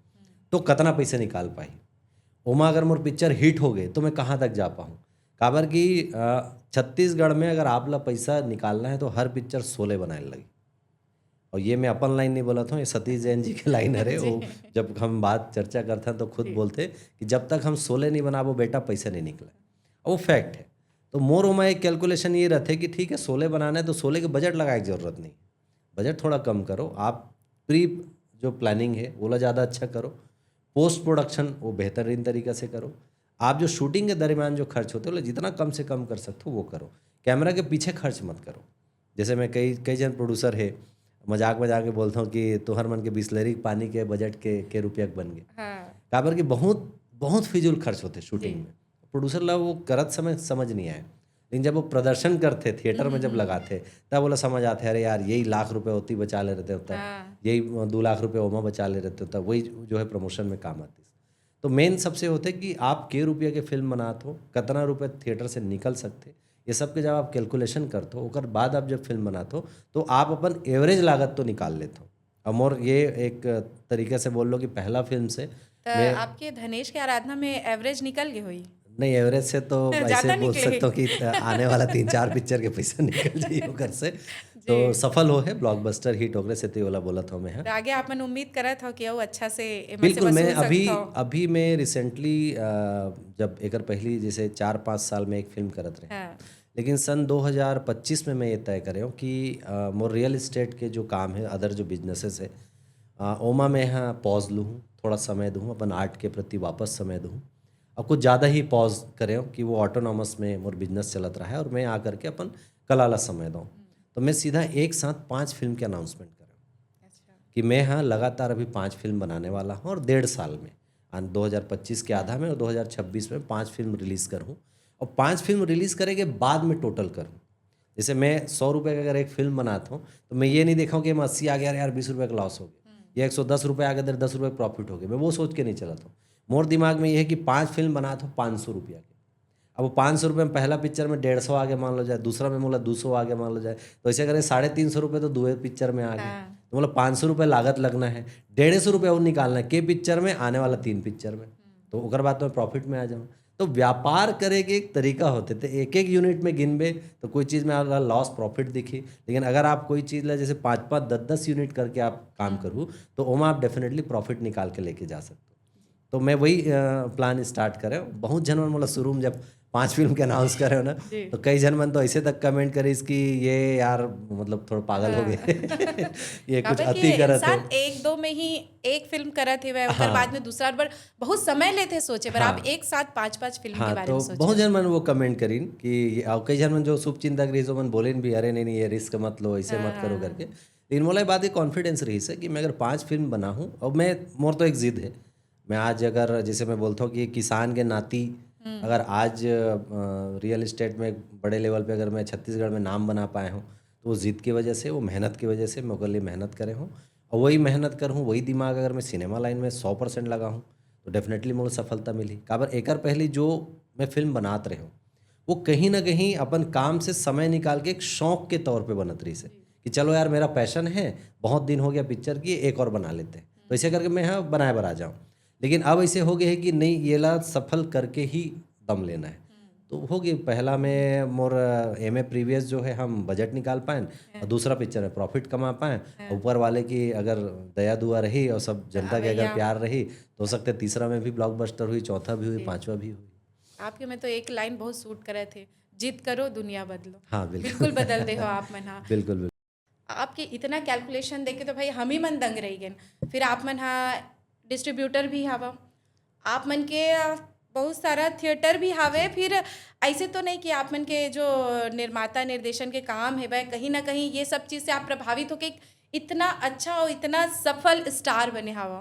तो कतना पैसा निकाल पाही, ओमा अगर मोर पिक्चर हिट हो गए तो मैं कहाँ तक जा पाहूँ। काबर कि अ, छत्तीसगढ़ में अगर आप ला पैसा निकालना है तो हर पिक्चर शोले बनाए लगी। और ये मैं अपन लाइन नहीं बोलत हूँ, ये सतीश जैन जी के लाइन हरे। वो जब हम बात चर्चा करथन तो खुद बोलथे कि जब तक हम शोले नहीं बनाबो बेटा, पैसा नहीं निकले। और वो फैक्ट है। तो मोर ओमा एक कैलकुलेशन ये रहथे कि ठीक है, शोले बनाना है तो शोले के बजट लगाए के जरूरत नहीं, बजट थोड़ा कम करो। आप प्री जो प्लानिंग है, ओला ज़्यादा अच्छा करो। पोस्ट प्रोडक्शन वो बेहतरीन तरीका से करो। आप जो शूटिंग के दरमियान जो खर्च होते, ओला जितना कम से कम कर सकते हो वो करो। कैमरा के पीछे खर्च मत करो। जैसे मैं कई कई झन प्रोड्यूसर है, मजाक मजाक में बोलता हूँ कि तुहर मन के बिसलेरी पानी के बजट के के रुपया के बन गए। हाँ। काबर कि बहुत बहुत फिजूल खर्च होते शूटिंग में। प्रोड्यूसर ला वो करत समय समझ नहीं आए, लेकिन जब वो प्रदर्शन करथे, थिएटर में जब लगाथे, तब ओला समझ आथे, अरे यार, यही लाख रुपए होती बचा ले रहते होता है, हाँ। यही दो लाख रुपए ओमा बचा ले रहते होता है, वही जो है प्रमोशन में काम आती। तो मेन सबसे होते कि आप के रुपया के फिल्म बनात हो, कितना रुपए थिएटर से निकल सकते, ये सब के जब आप कैलकुलेशन करत हो, ओकर बाद आप जब फिल्म बनात हो, तो आप अपन एवरेज लागत तो निकाल लेत हो। अब मोर ये एक तरीके से बोल लो कि पहला फिल्म से तो आपके धनेश के आराधना में एवरेज निकल गई हुई? नहीं, एवरेज से तो ज्यादा ऐसे बोल निकले। सकता हूँ कि आने वाला तीन चार पिक्चर के पैसा निकल जाइए ओकर से। तो सफल हो है, ब्लॉकबस्टर हिट ओकरे से, तो ये वाला बोला था मैं। हाँ। तो आगे आप मन उम्मीद करत हो कि वो अच्छा से एमा से बिल्कुल। मैं वसूल अभी सकत हो? अभी मैं रिसेंटली जब एकर पहली जैसे चार पाँच साल में एक फिल्म करत रहे, हाँ। लेकिन सन दो हज़ार पच्चीस में मैं ये तय करे हूँ कि अ, मोर रियल एस्टेट के जो काम है, अदर जो बिजनेसेस है, अ, ओमा मैं यहाँ पॉज लूँ, थोड़ा समय दूँ, अपन आर्ट के प्रति वापस समय दूँ। और कुछ ज़्यादा ही पॉज करे हूँ कि वो ऑटोनॉमस में मोर बिजनेस चलत रहा है और मैं आ करके अपन कला ला समय दूँ। तो मैं सीधा एक साथ पाँच फिल्म के अनाउंसमेंट करे हूँ अच्छा। कि मैं हाँ लगातार अभी पाँच फिल्म बनाने वाला हूँ और डेढ़ साल में, दो हज़ार पच्चीस के आधा में और दो हज़ार छब्बीस में पाँच फिल्म रिलीज करूँ और पाँच फिल्म रिलीज करे के बाद में टोटल करूँ। जैसे मैं सौ रुपये का अगर एक फिल्म बनाता हूँ तो मैं ये नहीं देखा हूँ कि मैं अस्सी आ गया, अरे यार, बीस रुपये का लॉस हो गया, या एक सौ दस रुपये आ गया, दस रुपये प्रॉफिट हो गया, मैं वो सोच के नहीं चलाता हूँ। मोर दिमाग में ये है कि पाँच फिल्म बनाता हूँ पाँच सौ रुपया के। अब वो पाँच सौ रुपये में पहला पिक्चर में डेढ़ सौ आ गया मान लो जाए, दूसरा में मोला दो सौ आ गया मान लो जाए, तो ऐसे करें साढ़े तीन सौ रुपये तो दो पिक्चर में आ गए। हाँ। तो मतलब पाँच सौ रुपये लागत लगना है, डेढ़ सौ रुपये वो निकालना है के पिक्चर में, आने वाला तीन पिक्चर में, तो ओकर बाद तो मैं प्रॉफिट में आ जाऊँ। तो व्यापार करे के एक तरीका होते, तो एक एक यूनिट में गिनबे तो कोई चीज़ में लॉस प्रॉफिट दिखी, लेकिन अगर आप कोई चीज़ ला जैसे पाँच पाँच दस दस यूनिट करके आप काम करू तो ओमा आप डेफिनेटली प्रॉफिट निकाल के लेके जा सकते हो। तो मैं वही प्लान स्टार्ट करे हूँ। बहुत झन मन मोला शुरू में जब पांच फिल्म के अनाउंस करे हो ना, जी। तो कई झन मन तो ऐसे तक कमेंट करिस कि ये यार, मतलब, थोड़ा पागल हो गए, ये कुछ काबर अति कि करत इंसान है। एक दो में ही एक फिल्म करत हेवय, ओकर हाँ। बाद में दूसरा बार बहुत समय लेते सोचे, पर हाँ। आप एक साथ पांच पांच फिल्म के हाँ, बारे तो में सोचे। बहुत झन मन वो कमेंट करिन कि ये, और कई झन मन जो शुभचिंतक रहिस, मन बोलेन भी, "अरे नहीं नहीं, ये रिस्क मत लो, ऐसे मत करो" करके। लेकिन मोला ये बात के कॉन्फिडेंस रहिस है कि मैं अगर पांच फिल्म बनाहूँ और मैं, मोर तो एक जिद है, मैं आज अगर, जैसे मैं बोलता हूँ कि एक किसान के नाती अगर आज रियल एस्टेट में बड़े लेवल पे अगर मैं छत्तीसगढ़ में नाम बना पाए हूँ, तो वो जिद की वजह से, वो मेहनत की वजह से मैं ओकर लिए मेहनत करे हूँ। और वही मेहनत करूँ, वही दिमाग अगर मैं सिनेमा लाइन में सौ परसेंट लगाऊँ तो डेफिनेटली मोला सफलता मिली। काबर एकर पहले जो मैं फिल्म बनात रहे हूँ, वो कहीं ना कहीं अपन काम से समय निकाल के एक शौक के तौर पे बनत रहिस है कि चलो यार, मेरा पैशन है, बहुत दिन हो गया पिक्चर की, एक और बना लेते हैं। तो ऐसे करके मैं यहाँ बनाए बर आ जाऊँ। लेकिन अब ऐसे हो गए है कि नहीं, ये ला सफल करके ही दम लेना है। तो हो गए, पहला में मोर एम ए प्रीवियस जो है, हम बजट निकाल पाए, और दूसरा पिक्चर में प्रॉफिट कमा पाए। ऊपर वाले की अगर दया दुआ रही और सब जनता के अगर प्यार रही, तो हो सकता है तीसरा में भी ब्लॉकबस्टर हुई, चौथा भी हुई, पांचवा भी हुई। आपके में तो एक लाइन बहुत सूट करे थे, "जिद करो, दुनिया बदलो।" हाँ, बिल्कुल। बिल्कुल बदल दे हो आप मन हा। बिल्कुल, बिल्कुल। आपके इतना कैलकुलेशन देख के तो भाई हम ही मन दंग रह गए। फिर आप मन हा डिस्ट्रीब्यूटर भी हवा, आप मन के अ, बहुत सारा थिएटर भी हावे। फिर ऐसे तो नहीं कि आप मन के जो निर्माता निर्देशन के काम है वह कहीं ना कहीं ये सब चीज़ से आप प्रभावित होके एक इतना अच्छा और इतना सफल स्टार बने हवा?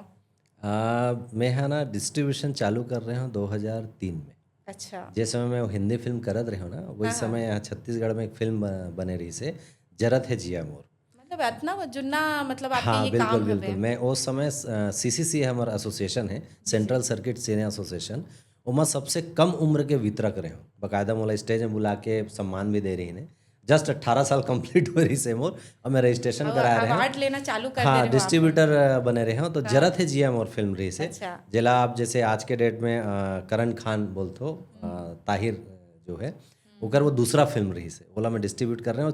आ, मैं है ना, डिस्ट्रीब्यूशन चालू कर रहे हूँ दो हज़ार तीन में। अच्छा। जे समय मैं हिंदी फिल्म करत रहे हूँ ना, वही हाँ, हाँ। समय यहाँ छत्तीसगढ़ में एक फिल्म ब-, बने रही से, जरत है जिया मोर। मतलब इतना वो जुन्ना, मतलब आपके हाँ, ये बिल्कुल काम बिल्कुल। हवे। मैं उस समय सीसीसी हमारा एसोसिएशन है, सेंट्रल सर्किट सिने एसोसिएशन, ओमा सबसे कम उम्र के वितरक रहे हूँ। बाकायदा मोला स्टेज में बुला के सम्मान भी दे रही ने। जस्ट अट्ठारह साल कंप्लीट हो रही से मोर, और मैं रजिस्ट्रेशन और कराए रहे हूँ। अवार्ड लेना चालू कर दे हाँ, रहे हो आप। डिस्ट्रीब्यूटर बने रहे हूँ। तो जरत है जिया मोर फिल्म रही से, अच्छा। जेला आप जैसे आज के डेट में अ, करण खान बोलथो, अ, ताहिर जो है, ओकर वो दूसरा फिल्म रही से, ओला मैं डिस्ट्रीब्यूट कर रहे हूँ।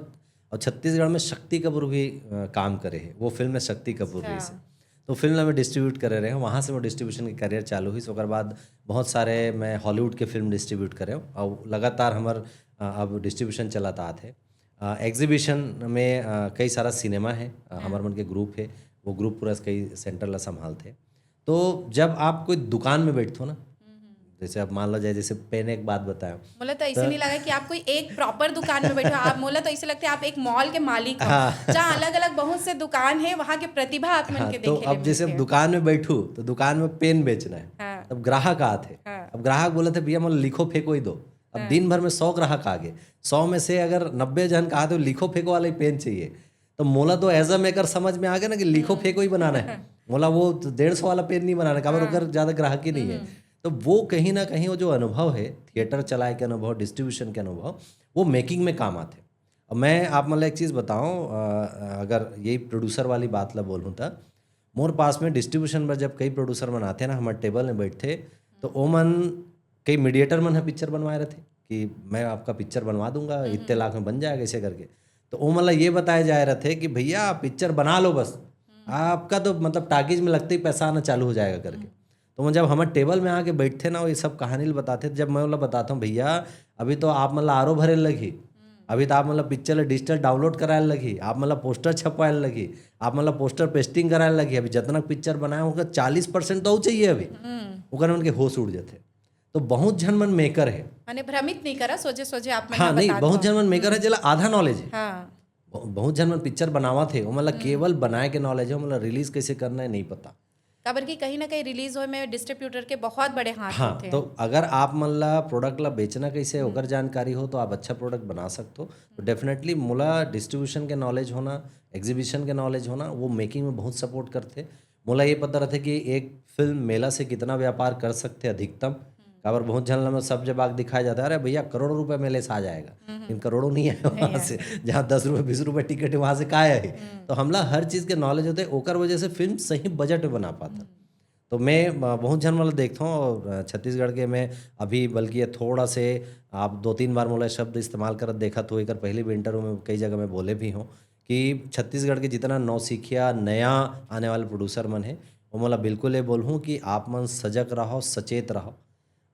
और छत्तीसगढ़ में शक्ति कपूर भी अ, काम करे है, वो फिल्म में शक्ति कपूर रही से। तो फिल्म ला मैं डिस्ट्रीब्यूट करे रहे हूँ, वहाँ से मोर डिस्ट्रीब्यूशन के करियर चालू हुई। ओकर बाद बहुत सारे मैं हॉलीवुड के फिल्म डिस्ट्रीब्यूट करे हूँ और लगातार हमर अ, अब डिस्ट्रीब्यूशन चलत आत है। एग्जीबिशन में अ, कई सारा सिनेमा है, अ, हमर मन के ग्रुप है, वो ग्रुप पूरा कई सेंटर ला संभालथे। तो जब आप कोई दुकान में बैठथो ना, जैसे आप मान लो जाए, जैसे पेन एक बात बताया, मोला तो ऐसे नहीं लगा कि आप कोई एक प्रॉपर दुकान में बैठे हो। आप, मोला तो ऐसे लगता है आप एक मॉल के मालिक हो, जहाँ अलग अलग बहुत से दुकान है, वहाँ के प्रतिभा आप मन हाँ, के तो देखे अब ले जैसे हम मिलथे। दुकान में बैठू तो दुकान में पेन बेचना है, हाँ। तब ग्राहक आत है। हाँ। अब ग्राहक बोलत है, "भैया मोला लिखो फेंको ही दो।" अब दिन भर में सौ ग्राहक आ गए, सौ में से अगर नब्बे जन कहा तो लिखो फेंको वाला ही पेन चाहिए, तो मोला तो एज अ मेकर समझ में आ गया ना कि लिखो फेंको ही बनाना है। मोला वो डेढ़ सौ वाला पेन नहीं बनाना, काबर ओकर ज्यादा ग्राहक ही नहीं है। तो वो कहीं ना कहीं वो जो अनुभव है, थिएटर चलाए के अनुभव, डिस्ट्रीब्यूशन के अनुभव, वो मेकिंग में काम आते। अब मैं आप मतलब एक चीज़ बताऊँ, अ, अगर यही प्रोड्यूसर वाली बात ला बोलूँ तो मोर पास में डिस्ट्रीब्यूशन पर जब कई प्रोड्यूसर मन आते ना, हमारे टेबल में बैठते, तो ओमन कई मीडिएटर मन ह पिक्चर बनवाए रहते कि मैं आपका पिक्चर बनवा दूंगा, इतने लाख में बन जाएगा, ऐसे करके। तो ओमन ला ये बताया जाए रहते कि भैया आप पिक्चर बना लो बस, आपका तो मतलब टाकीज में लगते ही पैसा आना चालू हो जाएगा करके। तो वो जब हमारे टेबल में आके बैठते ना, वो ये सब कहानी ल बताते, जब मैं ओला बताता हूँ, "भैया अभी तो आप मतलब आर ओ भरे लगही, अभी तो आप मतलब पिक्चर ल डिजिटल डाउनलोड कराए लगही, आप मतलब पोस्टर छपवाए लगही, आप मतलब पोस्टर पेस्टिंग कराए लगही, अभी जतना पिक्चर बनाए ओकर चालीस परसेंट तो चाहिए अभी।" ओकर मन के होश उड़ जाते। तो बहुत झन मन मेकर है। माने भ्रमित नहीं करा, सोझे सोझे आप मन हाँ, ला नहीं, बतात बहुत हो। झन मन मेकर है जेला आधा नॉलेज है। हाँ। बहु-, बहुत झन मन पिक्चर बनावत है, ओमन ला केवल बनाए के नॉलेज है, ओमन ला रिलीज कैसे करना है नहीं पता। काबर कि कहीं ना कहीं रिलीज होए में डिस्ट्रीब्यूटर के बहुत बड़े हाथ हाँ, होते हैं। तो अगर आप मन ला प्रोडक्ट ला बेचना कैसे है, ओकर जानकारी हो तो आप अच्छा प्रोडक्ट बना सकते हो। तो डेफिनेटली मोला डिस्ट्रीब्यूशन के नॉलेज होना, एग्जीबिशन के नॉलेज होना, वो मेकिंग में बहुत सपोर्ट करते। मोला ये पता रहते कि एक फिल्म मेला से कितना व्यापार कर सकते अधिकतम। काबर बहुत झन ला सब जब आग दिखाया जाता है, "अरे भैया करोड़ों रुपए मेले से आ जाएगा", लेकिन करोड़ों नहीं आए वहाँ से। जहाँ दस रुपए बीस रुपए टिकट है वहाँ से काय है। तो हमला हर चीज़ के नॉलेज होते, ओकर वजह से फिल्म सही बजट में बना पाता। तो मैं अ, बहुत झन वाला देखता हूँ और अ, छत्तीसगढ़ के मैं अभी बल्कि ये थोड़ा से आप दो तीन बार मोला शब्द इस्तेमाल करत देखत हो, एकर पहले भी इंटरव्यू में कई जगह मैं बोले भी हूँ कि छत्तीसगढ़ के जितना नौसिखिया नया आने वाले प्रोड्यूसर मन है, वो मोला बिल्कुल ये बोलूँ कि आप मन सजग रहो, सचेत रहो।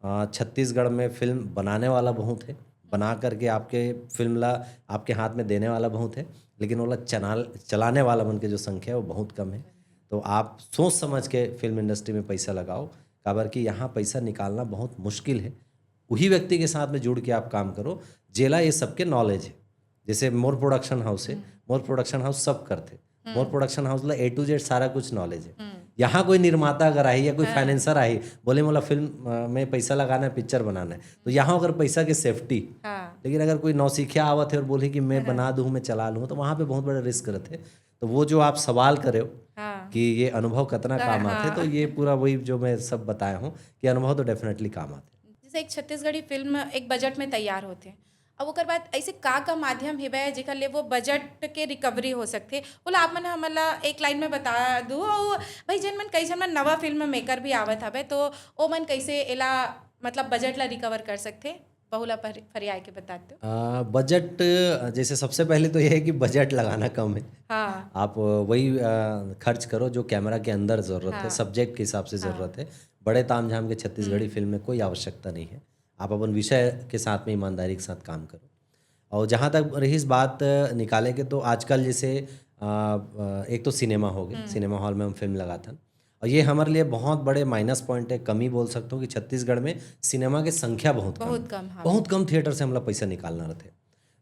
अ, छत्तीसगढ़ में फिल्म बनाने वाला बहुत है, बना करके आपके फिल्म ला आपके हाथ में देने वाला बहुत है, लेकिन ओला चना चलाने वाला मन के जो संख्या है वो बहुत कम है। तो आप सोच समझ के फिल्म इंडस्ट्री में पैसा लगाओ, काबर कि यहाँ पैसा निकालना बहुत मुश्किल है। वही व्यक्ति के साथ में जुड़ के आप काम करो जेला ये सबके नॉलेज है। जैसे मोर प्रोडक्शन हाउस है, मोर प्रोडक्शन हाउस सब करते, मोर प्रोडक्शन हाउस ला ए टू जेड सारा कुछ नॉलेज है। यहाँ कोई निर्माता अगर आही या कोई फाइनेंसर आही, बोले मोला फिल्म अ, में पैसा लगाना है, पिक्चर बनाना है, तो यहाँ अगर पैसा के सेफ्टी। हाँ। लेकिन अगर कोई नौसिखिया आवत है और बोले कि मैं बना दूँ, मैं चला लूँ, तो वहाँ पे बहुत बड़ा रिस्क रहते। तो वो जो आप सवाल करे हो हाँ। कि ये अनुभव कितना काम आते, तो ये पूरा वही जो मैं सब बताया हूँ कि अनुभव तो डेफिनेटली काम आते। जैसे एक छत्तीसगढ़ी फिल्म एक बजट में तैयार होते, अब ओकर बाद ऐसे का का माध्यम हेवय जेकर ले वो बजट के रिकवरी हो सकथे, ओला आप मन हमन ला एक लाइन में बता दू। अउ भाई, जेन मन कई झन मन नवा फिल्म मेकर भी आवत हवे, तो ओ मन कैसे एला, मतलब, बजट ला रिकवर कर सकथे, वहू ला फर-, फरियाए के बता दो। आ, बजट, अ, जैसे सबसे पहले तो यह है कि बजट लगाना कम है। हाँ। आप अ, वही अ, खर्च करो जो कैमरा के अंदर ज़रूरत है, हाँ। सब्जेक्ट के हिसाब से ज़रूरत है। बड़े तामझाम के छत्तीसगढ़ी फिल्म में कोई आवश्यकता नहीं है। आप अपन विषय के साथ में ईमानदारी के साथ काम करो। और जहाँ तक रही इस बात अ, निकाले के, तो आजकल जैसे अ, अ, एक तो सिनेमा हो गए, सिनेमा हॉल में हम फिल्म लगाथन, और ये हमारे लिए बहुत बड़े माइनस पॉइंट है, कमी बोल सकते हो कि छत्तीसगढ़ में सिनेमा के संख्या बहुत कम बहुत है। कम, हाँ। बहुत कम थिएटर से हमला पैसा निकालना रहते।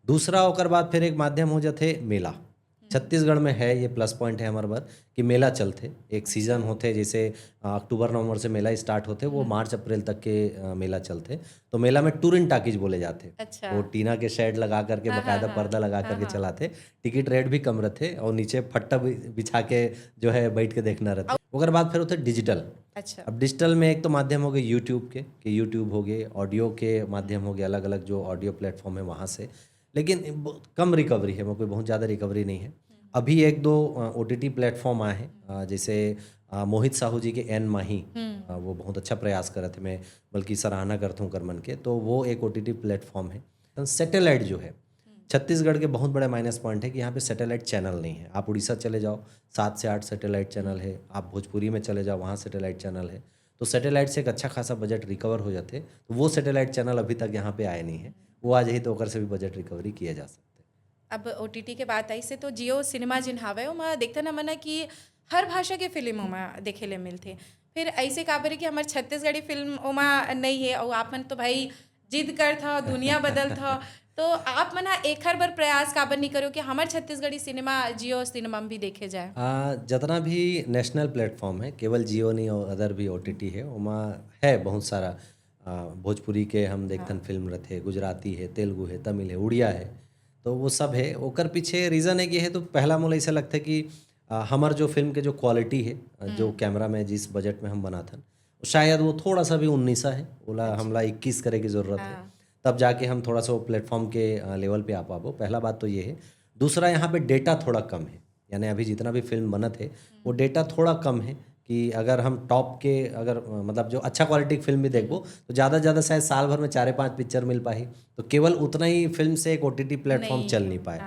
दूसरा ओकर बाद फिर एक माध्यम हो जाते मेला। छत्तीसगढ़ में है, ये प्लस पॉइंट है हमारे बर कि मेला चलथे। एक सीजन होथे, जैसे अक्टूबर नवंबर से मेला स्टार्ट होथे, वो मार्च अप्रैल तक के मेला चलथे। तो मेला में टूर इन टाकीज बोले जाथे। अच्छा। वो टीना के शेड लगा करके, बकायदा पर्दा लगा करके चलाथे। टिकट रेट भी कम रहथे और नीचे फट्टा बिछा के जो है बैठ के देखना रहथे। ओकर बाद फिर होथे डिजिटल। अच्छा। अब डिजिटल में एक तो माध्यम हो गए यूट्यूब के, कि यूट्यूब हो गए, ऑडियो के माध्यम हो गए, अलग अलग जो ऑडियो प्लेटफॉर्म है वहाँ से, लेकिन कम रिकवरी है, कोई बहुत ज़्यादा रिकवरी नहीं है। अभी एक दो ओ टी टी प्लेटफॉर्म आए हैं, जैसे मोहित साहू जी के एन माही, वो बहुत अच्छा प्रयास करत हे, मैं बल्कि सराहना करता हूँ कर मन के। तो वो एक ओ टी टी प्लेटफॉर्म है। सैटेलाइट जो है, छत्तीसगढ़ के बहुत बड़ा माइनस पॉइंट है कि यहाँ पे सैटेलाइट चैनल नहीं है। आप उड़ीसा चले जाओ, सात से आठ सैटेलाइट चैनल है। आप भोजपुरी में चले जाओ, वहाँ सैटेलाइट चैनल है। तो सैटेलाइट से एक अच्छा खासा बजट रिकवर हो जाते। तो वो सैटेलाइट चैनल अभी तक यहाँ पे आए नहीं है। वो आ जाही तो ओकर से भी बजट रिकवरी किया जा सकता है। अब ओ टी टी के बात आई से तो जियो सिनेमा जिन हावय, ओमा देखते ना मना कि हर भाषा के फिल्म ओमा देखे ले मिलथे। फिर ऐसे काबर कि हमर छत्तीसगढ़ी फिल्म ओमा नहीं है, और आप मन तो भाई जिद करथव, दुनिया बदलथव। तो आप मन ह एखर बर प्रयास काबर नहीं करो कि हमर छत्तीसगढ़ी सिनेमा जियो सिनेमा में भी देखे जाए? आ, जितना भी नेशनल प्लेटफॉर्म है, केवल जियो नहीं और अदर भी ओ टी टी है, ओमा है बहुत सारा। आ, भोजपुरी के हम देखथन फिल्म रथे, गुजराती है, तेलुगु है, तमिल है, उड़िया है, तो वो सब है। ओकर पीछे रीज़न है कि है तो पहला मोला ऐसा लगता है कि आ, हमर जो फिल्म के जो क्वालिटी है, आ, जो कैमरा में जिस बजट में हम बनाथन, शायद वो थोड़ा सा भी उन्नीसा है, ओला हमला इक्कीस करे की ज़रूरत है, तब जाके हम थोड़ा सा वो प्लेटफॉर्म के लेवल पे आ पाबो। पहला बात तो ये है। दूसरा, यहाँ पे डेटा थोड़ा कम है, यानी अभी जितना भी फिल्म बनत है, वो डेटा थोड़ा कम है कि अगर हम टॉप के, अगर मतलब जो अच्छा क्वालिटी की फिल्म भी देखबो, तो ज़्यादा से ज़्यादा शायद साल भर में चारे पांच पिक्चर मिल पाही। तो केवल उतना ही फिल्म से एक ओ टी टी प्लेटफॉर्म चल नहीं पाए।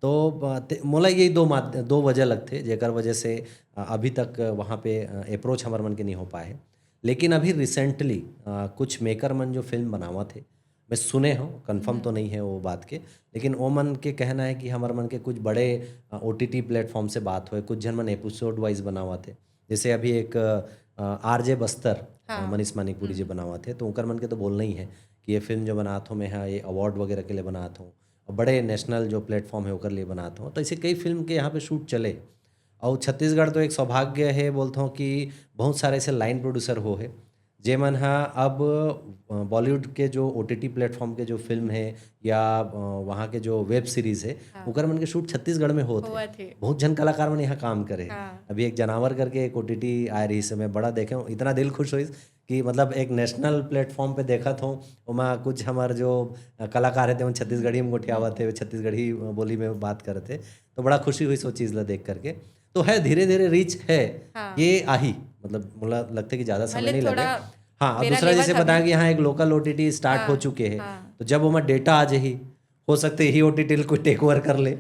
तो मोला ये दो दो वजह लगथे, जेकर वजह से अभी तक वहाँ पे अप्रोच हमर मन के नहीं हो पाए है। लेकिन अभी रिसेंटली कुछ मेकर मन जो फिल्म बनावत हे, मैं सुने हूँ, कन्फर्म तो नहीं है वो बात के, लेकिन वो मन के कहना है कि हमर मन के कुछ बड़े ओ टी टी प्लेटफॉर्म से बात होए, कुछ झन मन एपिसोड वाइज बनावत हे। जैसे अभी एक आर जे बस्तर, मनीष मानिकपुरी जी बनावत हे, तो ओकर मन के तो बोलना ही है कि ये फिल्म जो बनात हूँ मैं, हाँ, ये अवार्ड वगैरह के लिए बनात हूँ, और बड़े नेशनल जो प्लेटफॉर्म है ओकर लिए बनात हूँ। तो ऐसे कई फिल्म के यहाँ पे शूट चले। और छत्तीसगढ़ तो एक सौभाग्य है बोलता हूँ कि बहुत सारे ऐसे लाइन प्रोड्यूसर हो है, जेमन हा अब बॉलीवुड के जो ओ टी टी प्लेटफॉर्म के जो फिल्म है या वहाँ के जो वेब सीरीज है, ओकर मन के शूट छत्तीसगढ़ में होत है। बहुत झन कलाकार मन यहाँ काम करे। अभी एक जनावर करके एक ओ टी टी आए रही, मैं बड़ा देखे हूँ, इतना दिल खुश होइस कि मतलब एक नेशनल प्लेटफॉर्म पे देखत हूँ, ओमा कुछ हमर जो कलाकार है, तेमन छत्तीसगढ़ी में गोठियावत है, छत्तीसगढ़ी बोली में बात करत है, तो बड़ा खुशी हुई वो चीज़ ला देख करके। तो है, धीरे धीरे रीच है। ये आही, मतलब मोला लगता है कि ज़्यादा समय नहीं लगे। हाँ, अब दूसरा जैसे बताया कि यहाँ एक local O T T start हो चुके हैं, तो जब ओमा डेटा आ जाही, हो सकता है यही ओ टी टी कोई टेक ओवर कर ले,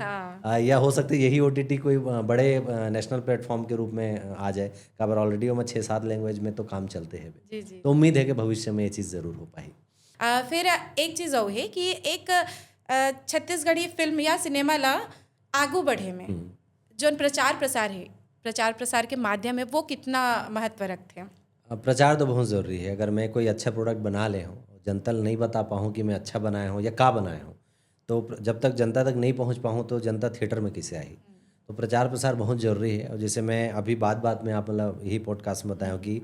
या हो सकता है यही ओ टी टी कोई बड़े नेशनल प्लेटफॉर्म के रूप में आ जाए। काबर ऑलरेडी ओमा छः सात लैंग्वेज में तो काम चलते हैं। तो उम्मीद है कि भविष्य में ये चीज़ ज़रूर हो पाही। फिर एक चीज़ और है कि एक छत्तीसगढ़ी फिल्म या सिनेमा ला आगू बढ़े में जोन प्रचार प्रसार है, प्रचार प्रसार के माध्यम है, वो कितना महत्व रखते हैं? प्रचार तो बहुत ज़रूरी है। अगर मैं कोई अच्छा प्रोडक्ट बना ले हूँ, जनता ल नहीं बता पाऊँ कि मैं अच्छा बनाया हूँ या का बनाया हूँ, तो जब तक जनता तक नहीं पहुँच पाऊँ तो जनता थिएटर में कैसे आई? तो प्रचार प्रसार बहुत ज़रूरी है। और जैसे मैं अभी बात बात में आप मतलब यही पॉडकास्ट में बताया हूँ कि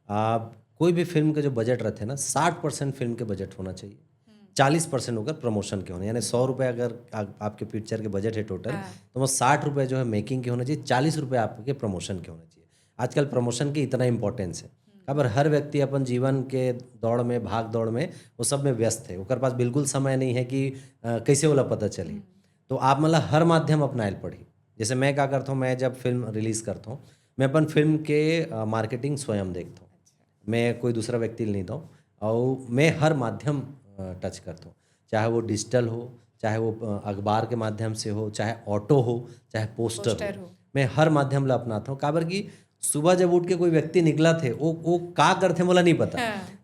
आप कोई भी फिल्म का जो बजट रहते हैं ना, साठ परसेंट फिल्म के बजट होना चाहिए, चालीस परसेंट होकर प्रमोशन के होने, यानी सौ रुपये अगर आ, आपके पिक्चर के बजट है टोटल, तो वो साठ रुपये जो है मेकिंग के होना चाहिए, चालीस रुपये आपके प्रमोशन के होना चाहिए। आजकल प्रमोशन की इतना इंपॉर्टेंस है, काबर हर व्यक्ति अपन जीवन के दौड़ में, भाग दौड़ में, वो सब में व्यस्त है, ओकर पास बिल्कुल समय नहीं है कि कैसे ओला पता चली। तो आप मतलब हर माध्यम अपनाए ल पड़ी। जैसे मैं क्या करता हूँ, मैं जब फिल्म रिलीज करता हूँ, मैं अपन फिल्म के मार्केटिंग स्वयं देखता हूँ, मैं कोई दूसरा व्यक्ति नहीं दो, और मैं हर माध्यम टच करता हूँ, चाहे वो डिजिटल हो, चाहे वो अखबार के माध्यम से हो, चाहे ऑटो हो, चाहे पोस्टर हो। मैं हर माध्यम ला अपनाता हूँ, काबर कि सुबह जब उठ के कोई व्यक्ति निकला थे, वो वो का करते मोला नहीं पता।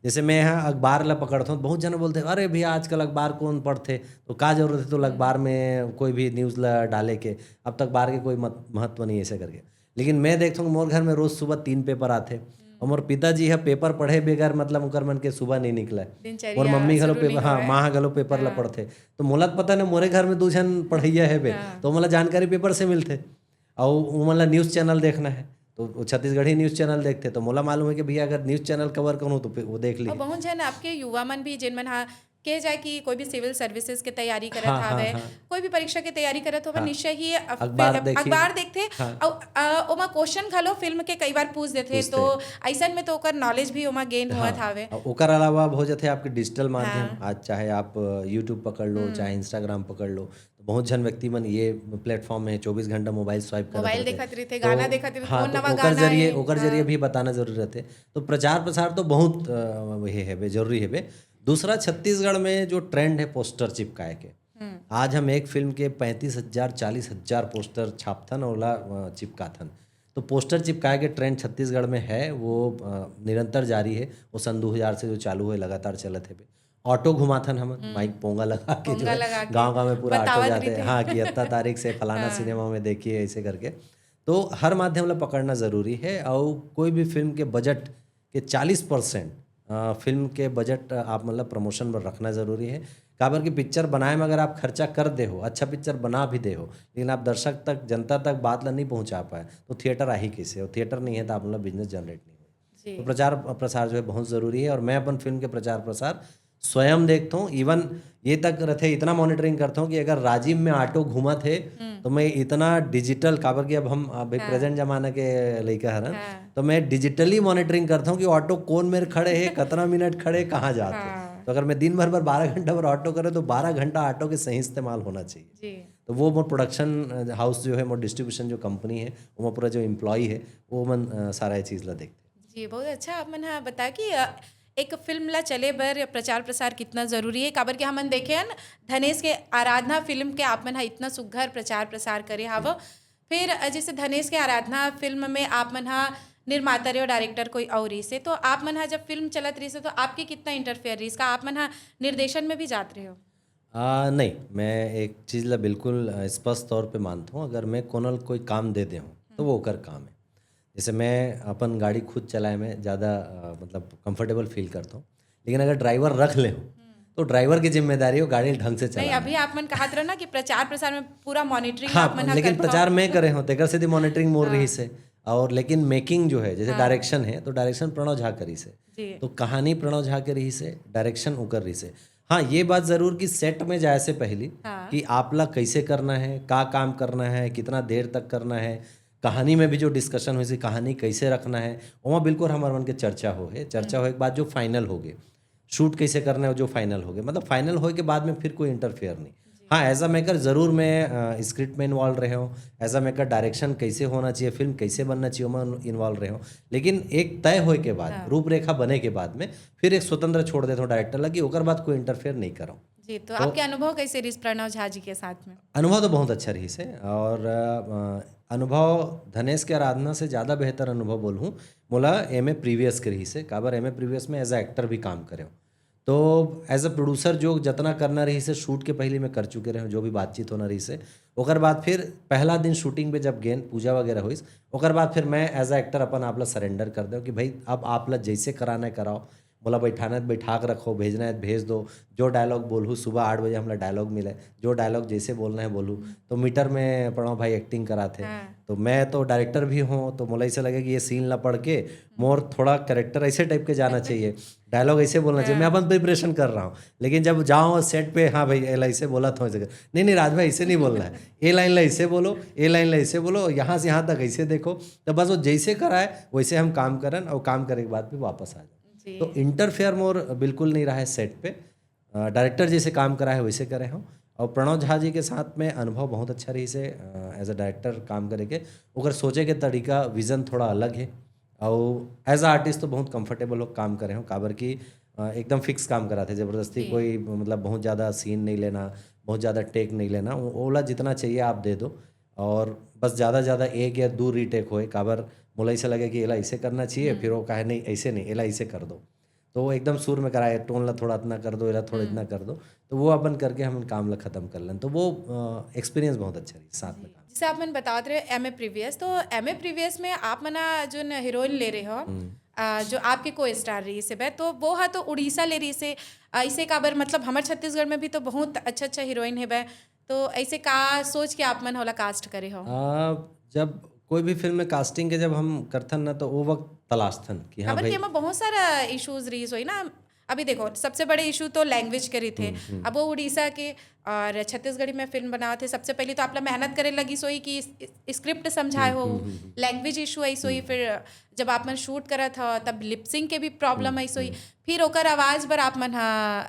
जैसे मैं यहाँ अखबार ला पकड़ता हूँ, बहुत जन बोलते हैं, अरे भैया आजकल अखबार कौन पढ़ते, तो का जरूरत है तो अखबार में कोई भी न्यूज़ ला डाले के, अब तक अखबार के कोई महत्व नहीं ऐसे करके। लेकिन मैं देखता हूँ मोर घर में रोज सुबह तीन पेपर आते, और मोर पिताजी ह पेपर पढ़े बगैर, मतलब, उनकर मन के सुबह नहीं निकला। दिनचर्या मोर मम्मी घलो शुरू पेपर, नहीं हाँ, होवय। माँ घलो पेपर ला हाँ। पढ़थे। तो मोला तो पता नहीं, मोरे घर में दू झन पढ़इया हेबे, हाँ। तो मोला जानकारी पेपर से मिलथे। और उमन ला न्यूज़ चैनल देखना है, तो वो छत्तीसगढ़ी न्यूज़ चैनल देखथे। तो मोला मालूम है कि भैया, अगर न्यूज़ चैनल कवर करूँ, तो फिर वो देख और ली। बहुत झन आपके युवा मन भी, जिन मन हा के जाए कि कोई भी सिविल सर्विसेज के तैयारी करत हाँ, हाँ, हावय, हाँ। कोई भी परीक्षा के तैयारी करत होवय, हाँ। निश्चय ही अ, अखबार फिर देखी। अखबार देखथे। हाँ। और, अ, ओमा क्वेश्चन घलो फिल्म के कई बार पूछ देथे, पूछथे। तो ऐसन में तो ओकर नॉलेज भी ओमा गेन होवत हाँ, हावय। और ओकर अलावा अब हो जाथे आपके डिजिटल माध्यम। हाँ। आज चाहे आप, अ, YouTube पकड़ लो, चाहे Instagram पकड़ लो, तो बहुत झन व्यक्ति मन ये प्लेटफॉर्म में चौबीस घंटा मोबाइल स्वाइप करत मोबाइल रहथे। देखत रहिथे, तो गाना देखत रहिथे, हाँ, कौन तो नवा ओकर गाना जरिए, है। ओकर जरिए हाँ। भी बताना जरूरी रहथे। तो प्रचार प्रसार तो बहुत, अ, ये हेबे, जरूरी हेबे। दूसरा, छत्तीसगढ़ में जो ट्रेंड है पोस्टर चिपकाए के, हम्म। आज हम एक फिल्म के पैंतीस हजार, चालीस हजार पोस्टर छापथन, ओला, अ, चिपकाथन। तो पोस्टर चिपकाए के ट्रेंड छत्तीसगढ़ में है, वो, अ, निरंतर जारी है। वो सन दो हजार से जो चालू है, लगातार चलत है। ऑटो घुमाथन हमन, माइक पोंगा लगा के, जो पोंगा है, लगा के गांव-गांव में पूरा ऑटो बतावत जाथे, रहिथे। हाँ, कि इतना तारीख से फलाना हाँ। सिनेमा में देखिए, ऐसे करके। तो हर माध्यम ला पकड़ना जरूरी है। और कोई भी फिल्म के बजट के चालीस परसेंट, अ, फिल्म के बजट आप, मतलब, प्रमोशन पर रखना जरूरी है। काबर कि पिक्चर बनाए में अगर आप खर्चा कर दे हो, अच्छा पिक्चर बना भी दे हो, लेकिन आप दर्शक तक, जनता तक बात ला नहीं पहुंचा पाए, तो थिएटर आही कैसे? और थिएटर नहीं है, तो आप, मतलब, बिजनेस जनरेट नहीं हो। जी। तो प्रचार प्रसार जो है बहुत जरूरी है। और मैं अपन फिल्म के प्रचार प्रसार स्वयं देखता हूँ, इवन ये तक रथे, इतना मॉनिटरिंग करता हूँ कि अगर राजिम में ऑटो घूमत है, हम्म। तो मैं इतना डिजिटल, काबर कि अब हम अभी हाँ। प्रेजेंट जमाना के लइका हरन, हाँ। तो मैं डिजिटली मॉनिटरिंग करता हूँ कि ऑटो कौन मेर खड़े है, कितना मिनट खड़े, कहाँ जात है। हाँ। तो अगर मैं दिन भर बर बारह घंटा बर ऑटो करे, तो बारह घंटा ऑटो के सही इस्तेमाल होना चाहिए। जी। तो वो मोर प्रोडक्शन हाउस जो है, मोर डिस्ट्रीब्यूशन जो कंपनी है, वो मोर पूरा जो एम्प्लॉय है, वो मन, अ, सारा ये चीज़ ला देखते। जी, बहुत अच्छा आप मन हा बता कि, अ, एक फिल्म ला चले बर प्रचार प्रसार कितना जरूरी है, काबर कि हमन देखे हन धनेश के आराधना फिल्म के आप मन हा इतना सुघर प्रचार प्रसार करे हावो। फिर, अ, जैसे धनेश के आराधना फिल्म में आप मन हा निर्माता रहे हो, डायरेक्टर कोई और रहिस हे, तो आप मन हा जब फिल्म चलत रहिस हे, तो आपके कितना इंटरफेयर रहिस? का आप मन हा निर्देशन में भी जात रहे हो? आ, नहीं, मैं एक चीज़ ला बिल्कुल, अ, स्पष्ट तौर पे मानता हूँ, अगर मैं कोनो ल कोई काम दे दे हूँ, तो वो ओकर काम है। जैसे मैं अपन गाड़ी खुद चलाए में ज़्यादा, अ, मतलब, कंफर्टेबल फील करता हूँ, लेकिन अगर ड्राइवर रख ले हूँ, तो ड्राइवर की जिम्मेदारी हो गाड़ी ढंग से नहीं, चलाना। अभी आप मन कहत रहे ना कि प्रचार प्रसार में पूरा मॉनिटरिंग हाँ, आप मन हा लेकिन करत हो। प्रचार मैं करे हूँ, तेकर से मोनिटरिंग मोर हाँ। रहिस हे। और लेकिन मेकिंग जो है, जैसे हाँ। डायरेक्शन है, तो डायरेक्शन प्रणव झा करिस हे। जी। तो कहानी प्रणव झा के रहिस हे, डायरेक्शन ओकर रहिस हे। हाँ, ये बात जरूर कि सेट में जाए से पहली हाँ। कि आप ला कैसे करना है, का काम करना है, कितना देर तक करना है, कहानी में भी जो डिस्कशन होइस हे, कहानी कैसे रखना है, ओमा बिल्कुल हमर मन के चर्चा हो हे। चर्चा होए के बाद जो फाइनल हो गए, शूट कैसे करना है, जो फाइनल हो गए, मतलब, फाइनल होए के बाद में फिर कोई इंटरफेयर नहीं। हाँ, एज अ मेकर जरूर मैं, अ, स्क्रिप्ट में इन्वॉल्व रहे हूँ, एज अ मेकर डायरेक्शन कैसे होना चाहिए, फिल्म कैसे बनना चाहिए, ओमा इन्वॉल्व रहे हूँ। लेकिन एक तय होए के बाद, हाँ। रूपरेखा बने के बाद में फिर एक स्वतंत्र छोड़ देता हूँ डायरेक्टर ला कि ओकर बाद कोई इंटरफेयर नहीं करो। जी, तो आपके अनुभव कैसे रहिस प्रणव झा जी के साथ में? अनुभव तो बहुत अच्छा रहिस हे। और, अ, अनुभव धनेश के आराधना से ज़्यादा बेहतर अनुभव बोलहूँ, मोला एम ए प्रीवियस के रहिस हे। काबर, एम ए प्रीवियस में एज अ एक्टर भी काम करे हूँ। तो एज अ प्रोड्यूसर जो जतना करना रहिस हे, शूट के पहले मैं कर चुके रहे हूँ, जो भी बातचीत होना रहिस हे। ओकर बाद फिर पहला दिन शूटिंग पे जब गेन पूजा वगैरह होइस, ओकर बाद फिर मैं एज अ एक्टर अपन आप ला सरेंडर कर देव कि भाई, अब आप ला जैसे कराना है कराओ, मोला बैठाना है बैठा के रखो, भेजना है भेज दो, जो डायलॉग बोलहूँ, सुबह आठ बजे हमला डायलॉग मिले, जो डायलॉग जैसे बोलना है बोलहूँ। तो मीटर में प्रणव भाई एक्टिंग कराथे। हाँ। तो मैं तो डायरेक्टर भी हूँ, तो मोला ऐसे लगे कि ये सीन ला पढ़ के मोर थोड़ा कैरेक्टर ऐसे टाइप के जाना चाहिए, डायलॉग ऐसे बोलना चाहिए, मैं अपन प्रिपरेशन कर रहा हूँ। लेकिन जब जाओ सेट पे, "हाँ भाई, एला ऐसे बोला था," ऐसे कर-, "नहीं, नहीं, राज भाई, ऐसे नहीं बोलना है, ये लाइन ला ऐसे बोलो, ये लाइन ला ऐसे बोलो, यहाँ से यहाँ तक ऐसे देखो।" तो बस वो जैसे कराए, वैसे हम काम करन और काम करे के बाद भी वापस आ जाओ। जी। तो इंटरफेयर मोर बिल्कुल नहीं रहा है सेट पे। अ, डायरेक्टर जैसे काम करा है, वैसे करे हूँ। और प्रणव झा जी के साथ में अनुभव बहुत अच्छा रहिस हे, अ, एज अ डायरेक्टर काम करे के। ओकर सोचे के तरीका, विजन थोड़ा अलग है। और एज अ आर्टिस्ट तो बहुत कंफर्टेबल हो काम करे हूँ, काबर कि, अ, एकदम फिक्स काम कराथे, जबरदस्ती जी। कोई, मतलब, बहुत ज़्यादा सीन नहीं लेना, बहुत ज़्यादा टेक नहीं लेना, ओ-, ओला जितना चाहिए आप दे दो। और बस ज़्यादा ज़्यादा एक या दो रीटेक होए, काबर मोला ऐसे लगे कि एला ऐसे करना चाहिए, फिर वो कहे, "नहीं, ऐसे नहीं, एला ऐसे कर दो।" तो वो एकदम सुर में कराए, टोन ला थोड़ा इतना कर दो, एला थोड़ा इतना कर दो। तो वो अपन करके हमन काम ला खतम कर लेन। तो वो एक्सपीरियंस बहुत अच्छा रही साथ में काम। जैसे आप मन बतात रहे एम ए प्रीवियस, तो एम ए प्रीवियस में आप मन ह जोन हीरोइन ले रहे हो, अ, जो आपके को स्टार रही से बे, तो वो हा तो उड़ीसा ले रही से। ऐसे काबर, मतलब हमर छत्तीसगढ़ में भी तो बहुत अच्छा अच्छा हीरोइन हे बे, तो ऐसे का सोच के आप मन होला कास्ट करे हो? आ, जब कोई भी फिल्म में कास्टिंग के जब हम करथन ना, तो वो वक्त तलाशथन कि हाँ काबर भाई। कि एमा बहुत सारा इश्यूज रही होई ना। अभी देखो, सबसे बड़े इशू तो लैंग्वेज के रही थे। अब वो उड़ीसा के और छत्तीसगढ़ी में फिल्म बनावत हे, सबसे पहले तो आपला मेहनत करे लगी सोई कि स्क्रिप्ट समझाए हो, लैंग्वेज इशू आई सोई, फिर जब आप मन शूट करत हो तब लिपसिंग के भी प्रॉब्लम आई सोई, फिर ओकर आवाज बर आप मन हा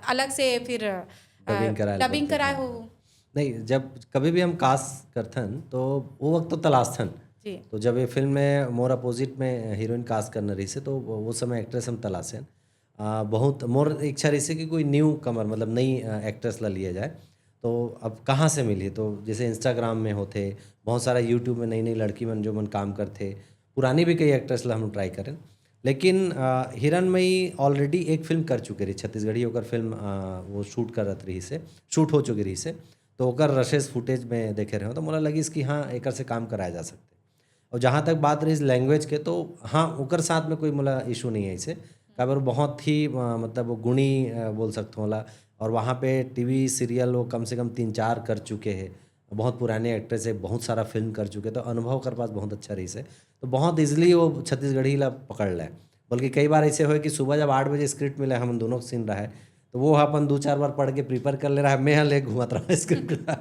अलग से फिर Dubbing कराए ल डबिंग पड़थे। कराए हो। नहीं, जब कभी भी हम कास्ट करथन तो वो वक्त तो तलाशथन। जी। तो जब ये फिल्म में मोर अपोजिट में हीरोइन कास्ट करना रही से, तो वो वो समय एक्ट्रेस हम तलाशेन। आ, बहुत मोर इच्छा रही से कि कोई न्यू कमर, मतलब नई एक्ट्रेस ला लिया जाए। तो अब कहाँ से मिली? तो जैसे इंस्टाग्राम में होथे, बहुत सारा यूट्यूब में नई नई लड़की मन जो मन काम करथे, पुरानी भी कई एक्ट्रेस ला हम ट्राई करें। लेकिन आ, हिरणमयी ऑलरेडी एक फिल्म कर चुके रही छत्तीसगढ़ी, ओकर फिल्म आ, वो शूट करत रही से, शूट हो चुकी रही से। तो ओकर रशेस फुटेज में देखे रहे हो, तो मोला लगिस कि हाँ, एकर से काम कराया जा सकथे। और जहाँ तक बात रही लैंग्वेज के, तो हाँ, ओकर साथ में कोई मोला इशू नहीं है इसे, काबर बहुत ही अ, मतलब वो गुणी अ, बोल सकते होला। और वहाँ पे टीवी सीरियल वो कम से कम तीन चार कर चुके हैं, बहुत पुराने एक्ट्रेस है, बहुत सारा फिल्म कर चुके, तो अनुभव ओकर पास बहुत अच्छा रही से। तो बहुत इजीली वो छत्तीसगढ़ी ला पकड़ ले। बल्कि कई बार ऐसे होए कि सुबह जब आठ बजे स्क्रिप्ट मिले, हम दोनों सीन रहे, तो वो अपन दो चार बार पढ़ के प्रिपेयर कर ले रहा है, मैं यहाँ ले घुमात रहा स्क्रिप्ट ला।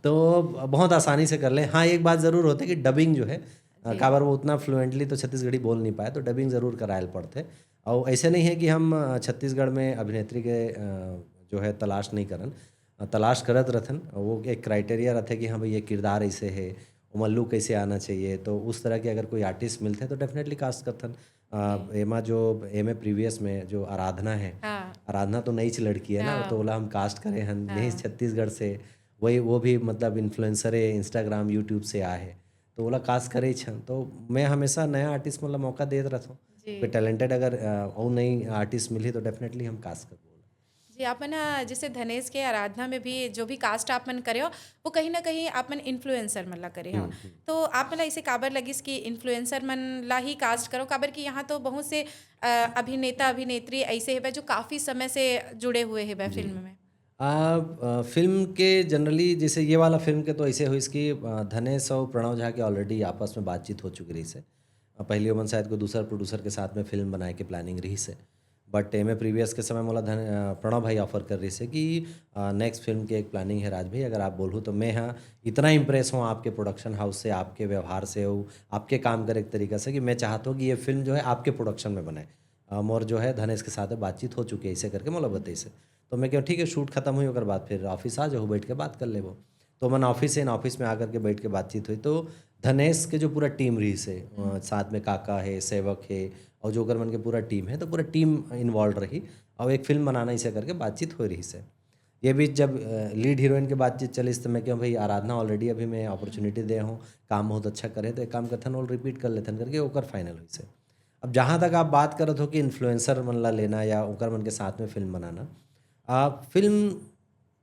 तो बहुत आसानी से कर ले। हाँ, एक बात ज़रूर होते कि डबिंग जो है, अ, काबर वो उतना फ्लुएंटली तो छत्तीसगढ़ी बोल नहीं पाए, तो डबिंग ज़रूर करायल पड़ते। और ऐसे नहीं है कि हम अ, छत्तीसगढ़ में अभिनेत्री के अ, जो है तलाश नहीं करन, अ, तलाश करत रहथन। वो एक क्राइटेरिया रहते कि हाँ भाई, ये किरदार ऐसे है, ओमा लुक कैसे आना चाहिए। तो उस तरह के अगर कोई आर्टिस्ट मिलते हैं तो डेफिनेटली कास्ट करथन। अ, एमा जो एम ए प्रीवियस में जो आराधना है, हाँ। आराधना तो नई च लड़की है ना, हाँ। तो ओला हम कास्ट करे हन, यही छत्तीसगढ़ से। वही, वो भी मतलब इन्फ्लुएंसर है, इंस्टाग्राम यूट्यूब से आए है, तो ओला कास्ट करे छन। तो मैं हमेशा नया आर्टिस्ट मतलब मौका देत रहता हूँ। जी। कोई टैलेंटेड अगर अ, और नई आर्टिस्ट मिली तो डेफिनेटली हम कास्ट करबो। जी, आप मन ह जैसे धनेश के आराधना में भी जो भी कास्ट आप मन करे हो, वो कहीं ना कहीं आप मन इन्फ्लुएंसर मन ला करे हो। तो आप मन ला इसे काबर लगिस कि इन्फ्लुएंसर मन ला ही कास्ट करो, काबर कि यहाँ तो बहुत से अ, अभिनेता अभिनेत्री ऐसे हेबे जो काफी समय से जुड़े हुए हेबे फिल्म में? आ, आ, फिल्म के जनरली जैसे ये वाला फिल्म के तो ऐसे हुई कि आ, धनेश और प्रणव झा के ऑलरेडी आपस में बातचीत हो चुकी रही से। आ, पहले ओमन शायद कोई दूसर प्रोड्यूसर के साथ में फिल्म बनाए के प्लानिंग रही से, बट एमे प्रीवियस के समय मोला धन आ, प्रणव भाई ऑफर कर रही से कि नेक्स्ट फिल्म के एक प्लानिंग है राज भाई, अगर आप बोलू तो मैं हाँ इतना इम्प्रेस हूँ आपके प्रोडक्शन हाउस से, आपके व्यवहार से, वो आपके काम करे के तरीका से, कि मैं चाहता हूँ कि ये फिल्म जो है आपके प्रोडक्शन में बने। अ, मोर जो है धनेश के साथ बातचीत हो चुकी है, इसे करके मोला बताइस। तो मैं कहा ठीक है, शूट खत्म हुई, ओकर बाद फिर ऑफिस आ जाओ, बैठ के बात कर लेबो। तो मन ऑफिस से, ऑफिस में आकर के बैठ के बातचीत हुई। तो धनेश के जो पूरा टीम रही से, अ, साथ में काका है, सेवक है, और जो ओकर मन के पूरा टीम है, तो पूरा टीम इन्वॉल्व रही और एक फिल्म बनाना इसे करके बातचीत हो रही से। ये बीच जब लीड हीरोइन के बातचीत चलिस, तो मैं कहा भाई, आराधना ऑलरेडी अभी मैं अपॉर्चुनिटी दे हूँ, काम बहुत अच्छा करे, तो एक काम करथन, रोल रिपीट कर लेथन करके ओकर फाइनल हुई से। अब जहाँ तक आप बात करत हो कि इन्फ्लुएंसर मन ला लेना या ओकर मन के साथ में फिल्म बनाना, आ, फिल्म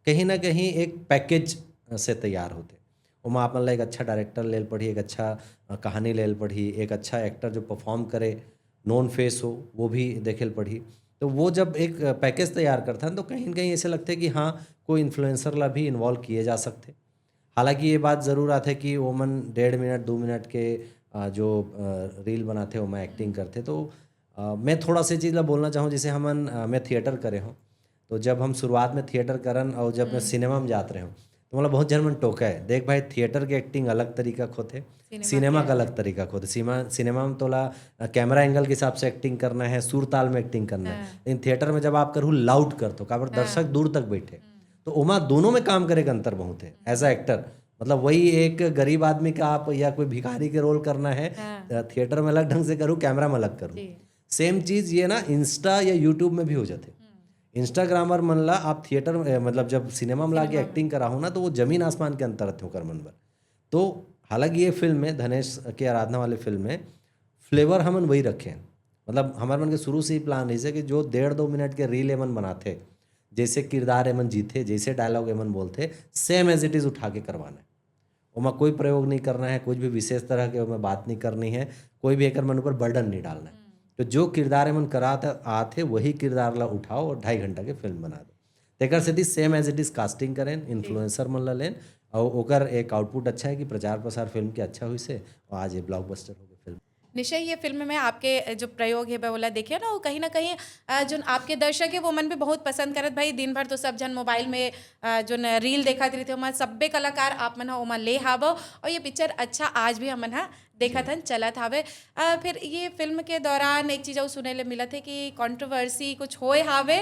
कहीं ना कहीं एक पैकेज से तैयार होते। ओमा आप मन ला एक अच्छा डायरेक्टर लेल पड़ही, एक अच्छा अ, कहानी लेल पड़ही, एक अच्छा एक्टर जो परफॉर्म करे, नोन फेस हो, वो भी देखे ल पड़ही। तो वो जब एक पैकेज तैयार करथन तो कहीं ना कहीं ऐसे लगते कि हाँ, कोई इन्फ्लुएंसर ला भी इन्वॉल्व किए जा सकते। हालांकि ये बात ज़रूर आथे कि वो मन डेढ़ मिनट दो मिनट के अ, जो रील बनाते, ओमा एक्टिंग करते। तो अ, मैं थोड़ा सा चीज़ ला बोलना चाहूँ, जैसे हमन अ, मैं थिएटर करे हूँ, तो जब हम शुरुआत में थिएटर करन और जब मैं सिनेमा में जात रहे हूँ, तो मतलब बहुत जन मन टोका है, देख भाई, थिएटर के एक्टिंग अलग तरीका के होथे, सिनेमा के अलग तरीका के होथे। सिनेमा सिनेमा में तोला कैमरा एंगल के हिसाब से एक्टिंग करना है, सुर ताल में एक्टिंग करना है। लेकिन थिएटर में जब आप करहू, लाउड करथो, काबर दर्शक दूर तक बैठे, तो ओमा दोनों में काम करे के अंतर बहुत है। एज अ एक्टर, मतलब वही एक गरीब आदमी का आप या कोई भिखारी के रोल करना है, अ, थिएटर में अलग ढंग से करूँ, कैमरा में अलग करूँ। सेम चीज़ ये ना इंस्टा या यूट्यूब में भी हो जाते। इंस्टाग्रामर मन ला आप थिएटर में, मतलब जब सिनेमा में लाके एक्टिंग कराहू ना, तो वो जमीन आसमान के अंतर रहिथे ओकर मन बर। तो हालांकि ये फिल्म में, धनेश के आराधना वाले फिल्म में, फ्लेवर हमन वही रखे हैं। मतलब हमर मन के शुरू से ही प्लान रहिसे कि जो डेढ़ दो मिनट के रील एमन बनाथे, जैसे किरदार एमन जीथे, जैसे डायलॉग एमन बोलथे, सेम एज इट इज उठा के करवाना है। ओमा कोई प्रयोग नहीं करना है, कुछ भी विशेष तरह के ओमा बात नहीं करनी है, कोई भी एकर मन ऊपर बर्डन नहीं डालना है। तो जो किरदार एमन करात आथे, वही किरदार ला उठाओ और ढाई घंटा के फिल्म बना दो। तेकर सेती सेम एज इट इज कास्टिंग करें, इन्फ्लुएंसर मन ला लेन, और ओकर एक आउटपुट अच्छा है कि प्रचार प्रसार फिल्म के अच्छा हुई से, और आज ये ब्लॉकबस्टर हो गई फिल्म। निश्चय, ये फिल्म में आपके जो प्रयोग हे, ओला देखे ना, वो कहीं ना कहीं अ, जोन आपके दर्शक हे, वो मन भी बहुत पसंद करत भाई। दिन भर तो सब झन मोबाइल में अ, जोन रील देखत रहिथे, ओमा सब्बे कलाकार आप मन ह ओमा ले हावव, और ये पिक्चर अच्छा आज भी हमन ह देखत हन, चलत हावे। अ, फिर ये फिल्म के दौरान एक चीज अउ सुने ले मिलत हे कि कंट्रोवर्सी कुछ होए हावे,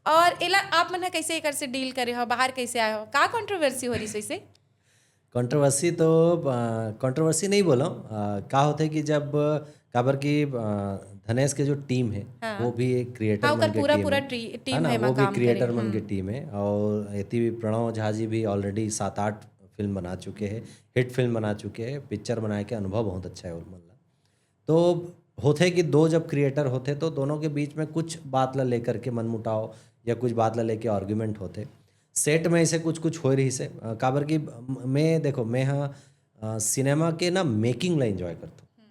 और एला आप मन ह कैसे एकर से डील करे हो, बाहर कैसे आए हो, का कंट्रोवर्सी हो रही से? कंट्रोवर्सी तो कंट्रोवर्सी नहीं बोलो, अ, का होथे कि जब, काबर कि अ, धनेश के जो टीम है, हाँ। वो भी एक क्रिएटर हाँ, मन ओकर के पूरा टीम पूरा है, टी- है टीम ना, है, वो एमा भी काम करे। क्रिएटर मन के हम्म। टीम है। और एती भी प्रणव झा जी भी ऑलरेडी सात आठ फिल्म बना चुके हैं, हिट फिल्म बना चुके हैं, पिक्चर बनाए के अनुभव बहुत अच्छा है उन मन ला। तो होथे कि दो जब क्रिएटर होथे तो दोनों के बीच में कुछ बात ला लेकर के मनमुटाव या कुछ बात ला लेके आर्ग्यूमेंट होथे। सेट में ऐसे कुछ कुछ होए रहिसे, अ, काबर कि म-, मैं, देखो, मैं हाँ, अ, सिनेमा के ना मेकिंग ला एंजॉय करता हूँ।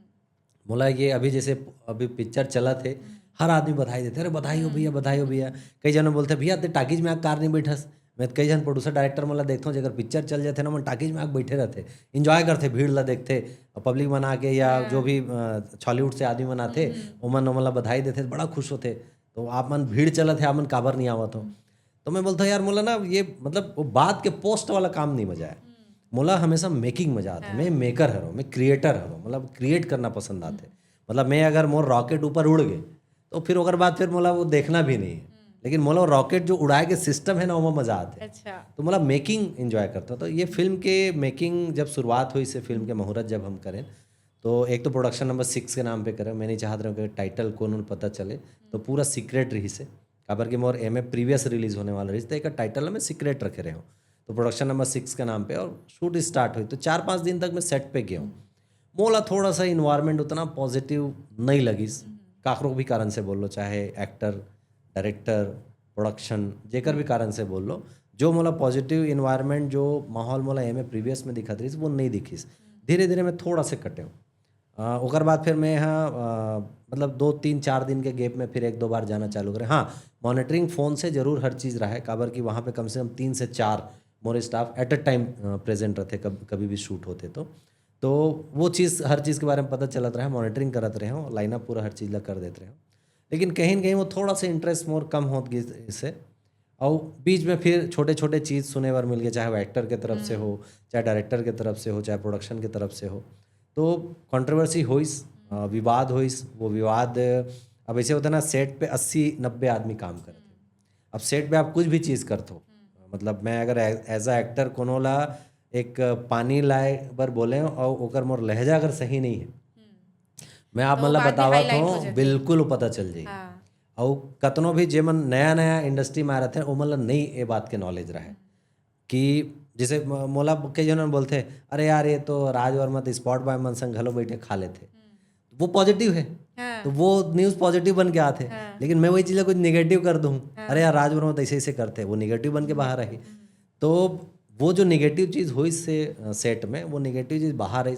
मोला ये अभी जैसे अभी पिक्चर चलत हे, हर आदमी बधाई देथे, "अरे बधाई हो भैया, बधाई हो भैया।" कई झन बोलथे, "भैया ते टाकीज में आके कार नहीं बैठस।" मैं कई झन प्रोड्यूसर डायरेक्टर मन ला देखथों, जेकर पिक्चर चल जाथे ना, मन टाकीज में आके बैठे रहथे, एंजॉय करथे, भीड़ ला देखथे, और पब्लिक मन आके या जो भी अ, छॉलीवुड से आदमी मन आथे, ओमन ओमन ला बधाई देथे, बड़ा खुश होथे। तो आप मन भीड़ चलत हे, आप मन काबर नहीं आवत हो? तो मैं बोलता हूँ, "यार, मोला ना ये, मतलब, वो बात के पोस्ट वाला काम नहीं मजा आए, मोला हमेशा मेकिंग मजा आथे। मैं मेकर हरो, मैं क्रिएटर हरो, मतलब क्रिएट करना पसंद आथे। मतलब मैं अगर मोर रॉकेट ऊपर उड़ गए तो फिर ओकर बाद फिर मोला वो देखना भी नहीं है, लेकिन मोला वो रॉकेट जो उड़ाए के सिस्टम है ना, ओमा मजा आथे।" अच्छा। तो मोला मेकिंग एंजॉय करता हूँ। तो ये फिल्म के मेकिंग जब शुरुआत हुई से, फिल्म के मुहूर्त जब हम करें, तो एक तो प्रोडक्शन नंबर सिक्स के नाम पे करें, मैं नहीं चाहत रहे कि टाइटल कोनो ल पता चले, तो पूरा सीक्रेट रहिसे। काबर कि मोर एमे प्रीवियस रिलीज होने वाला रहिस, तो एक टाइटल मैं सीक्रेट रखे रहे हूँ। तो प्रोडक्शन नंबर सिक्स के नाम पे और शूट स्टार्ट हुई, तो चार पाँच दिन तक मैं सेट पे गया हूँ। मोला थोड़ा सा इन्वायरमेंट उतना पॉजिटिव नहीं लगिस, काकरो भी कारण से बोल लो, चाहे एक्टर, डायरेक्टर, प्रोडक्शन, जेकर भी कारण से बोल लो, जो मोला पॉजिटिव इन्वायरमेंट, जो माहौल मोला एमे प्रीवियस में दिखत रहिस, वो नहीं दिखिस। धीरे धीरे मैं थोड़ा से कटे हूँ। अ, ओकर बाद फिर मैं यहाँ, अ, मतलब, दो तीन चार दिन के गैप में फिर एक दो बार जाना चालू करे। हाँ, मॉनिटरिंग फ़ोन से जरूर हर चीज़ रहे, काबर कि वहाँ पे कम से कम तीन से चार मोर staff at a time present रहते, कब, कभी भी शूट होते तो। तो वो चीज़, हर चीज़ के बारे में पता चलत रहे, मॉनिटरिंग करत रहे हो, लाइनअप पूरा हर चीज़ ला कर देते रहे हो। लेकिन कहीं ना कहीं वो थोड़ा सा इंटरेस्ट मोर कम होत गिस इससे। और बीच में फिर छोटे छोटे चीज़ सुने बर मिल गए, चाहे वो एक्टर के तरफ से हो, चाहे डायरेक्टर के तरफ से हो, चाहे प्रोडक्शन के तरफ से हो। तो कंट्रोवर्सी होइस, अ, विवाद होइस। वो विवाद, अब ऐसे होता है ना, सेट पे अस्सी नब्बे आदमी काम करते हैं। अब सेट पे आप कुछ भी चीज़ करत हो, मतलब मैं अगर एज अ एक्टर कोनो ला एक पानी लाए बर बोले और ओकर मोर लहजा अगर सही नहीं है, मैं आप तो मन ला बाद में बतावत हाईलाइट हो हूँ, जाथे। बिल्कुल वो पता चल जाई। हाँ। और कतनो भी जेमन नया नया इंडस्ट्री में आ रहे थे, ओमन ला नहीं ये बात के नॉलेज रहे कि जैसे म-, मोला कई जन बोलते, "अरे यार, ये तो राज वर्मा तो स्पॉट बॉय मन संग घलो बैठे खा लेते।" वो पॉजिटिव है, हाँ। तो वो न्यूज़ पॉजिटिव बन के आते। हाँ। लेकिन मैं वही चीज़ ला कुछ निगेटिव कर दूँ, "अरे यार, राज वर्मा तो ऐसे ऐसे करते," वो निगेटिव बन के बाहर आई। तो वो जो निगेटिव चीज़ हुई से, अ, सेट में, वो निगेटिव चीज़ बाहर आई,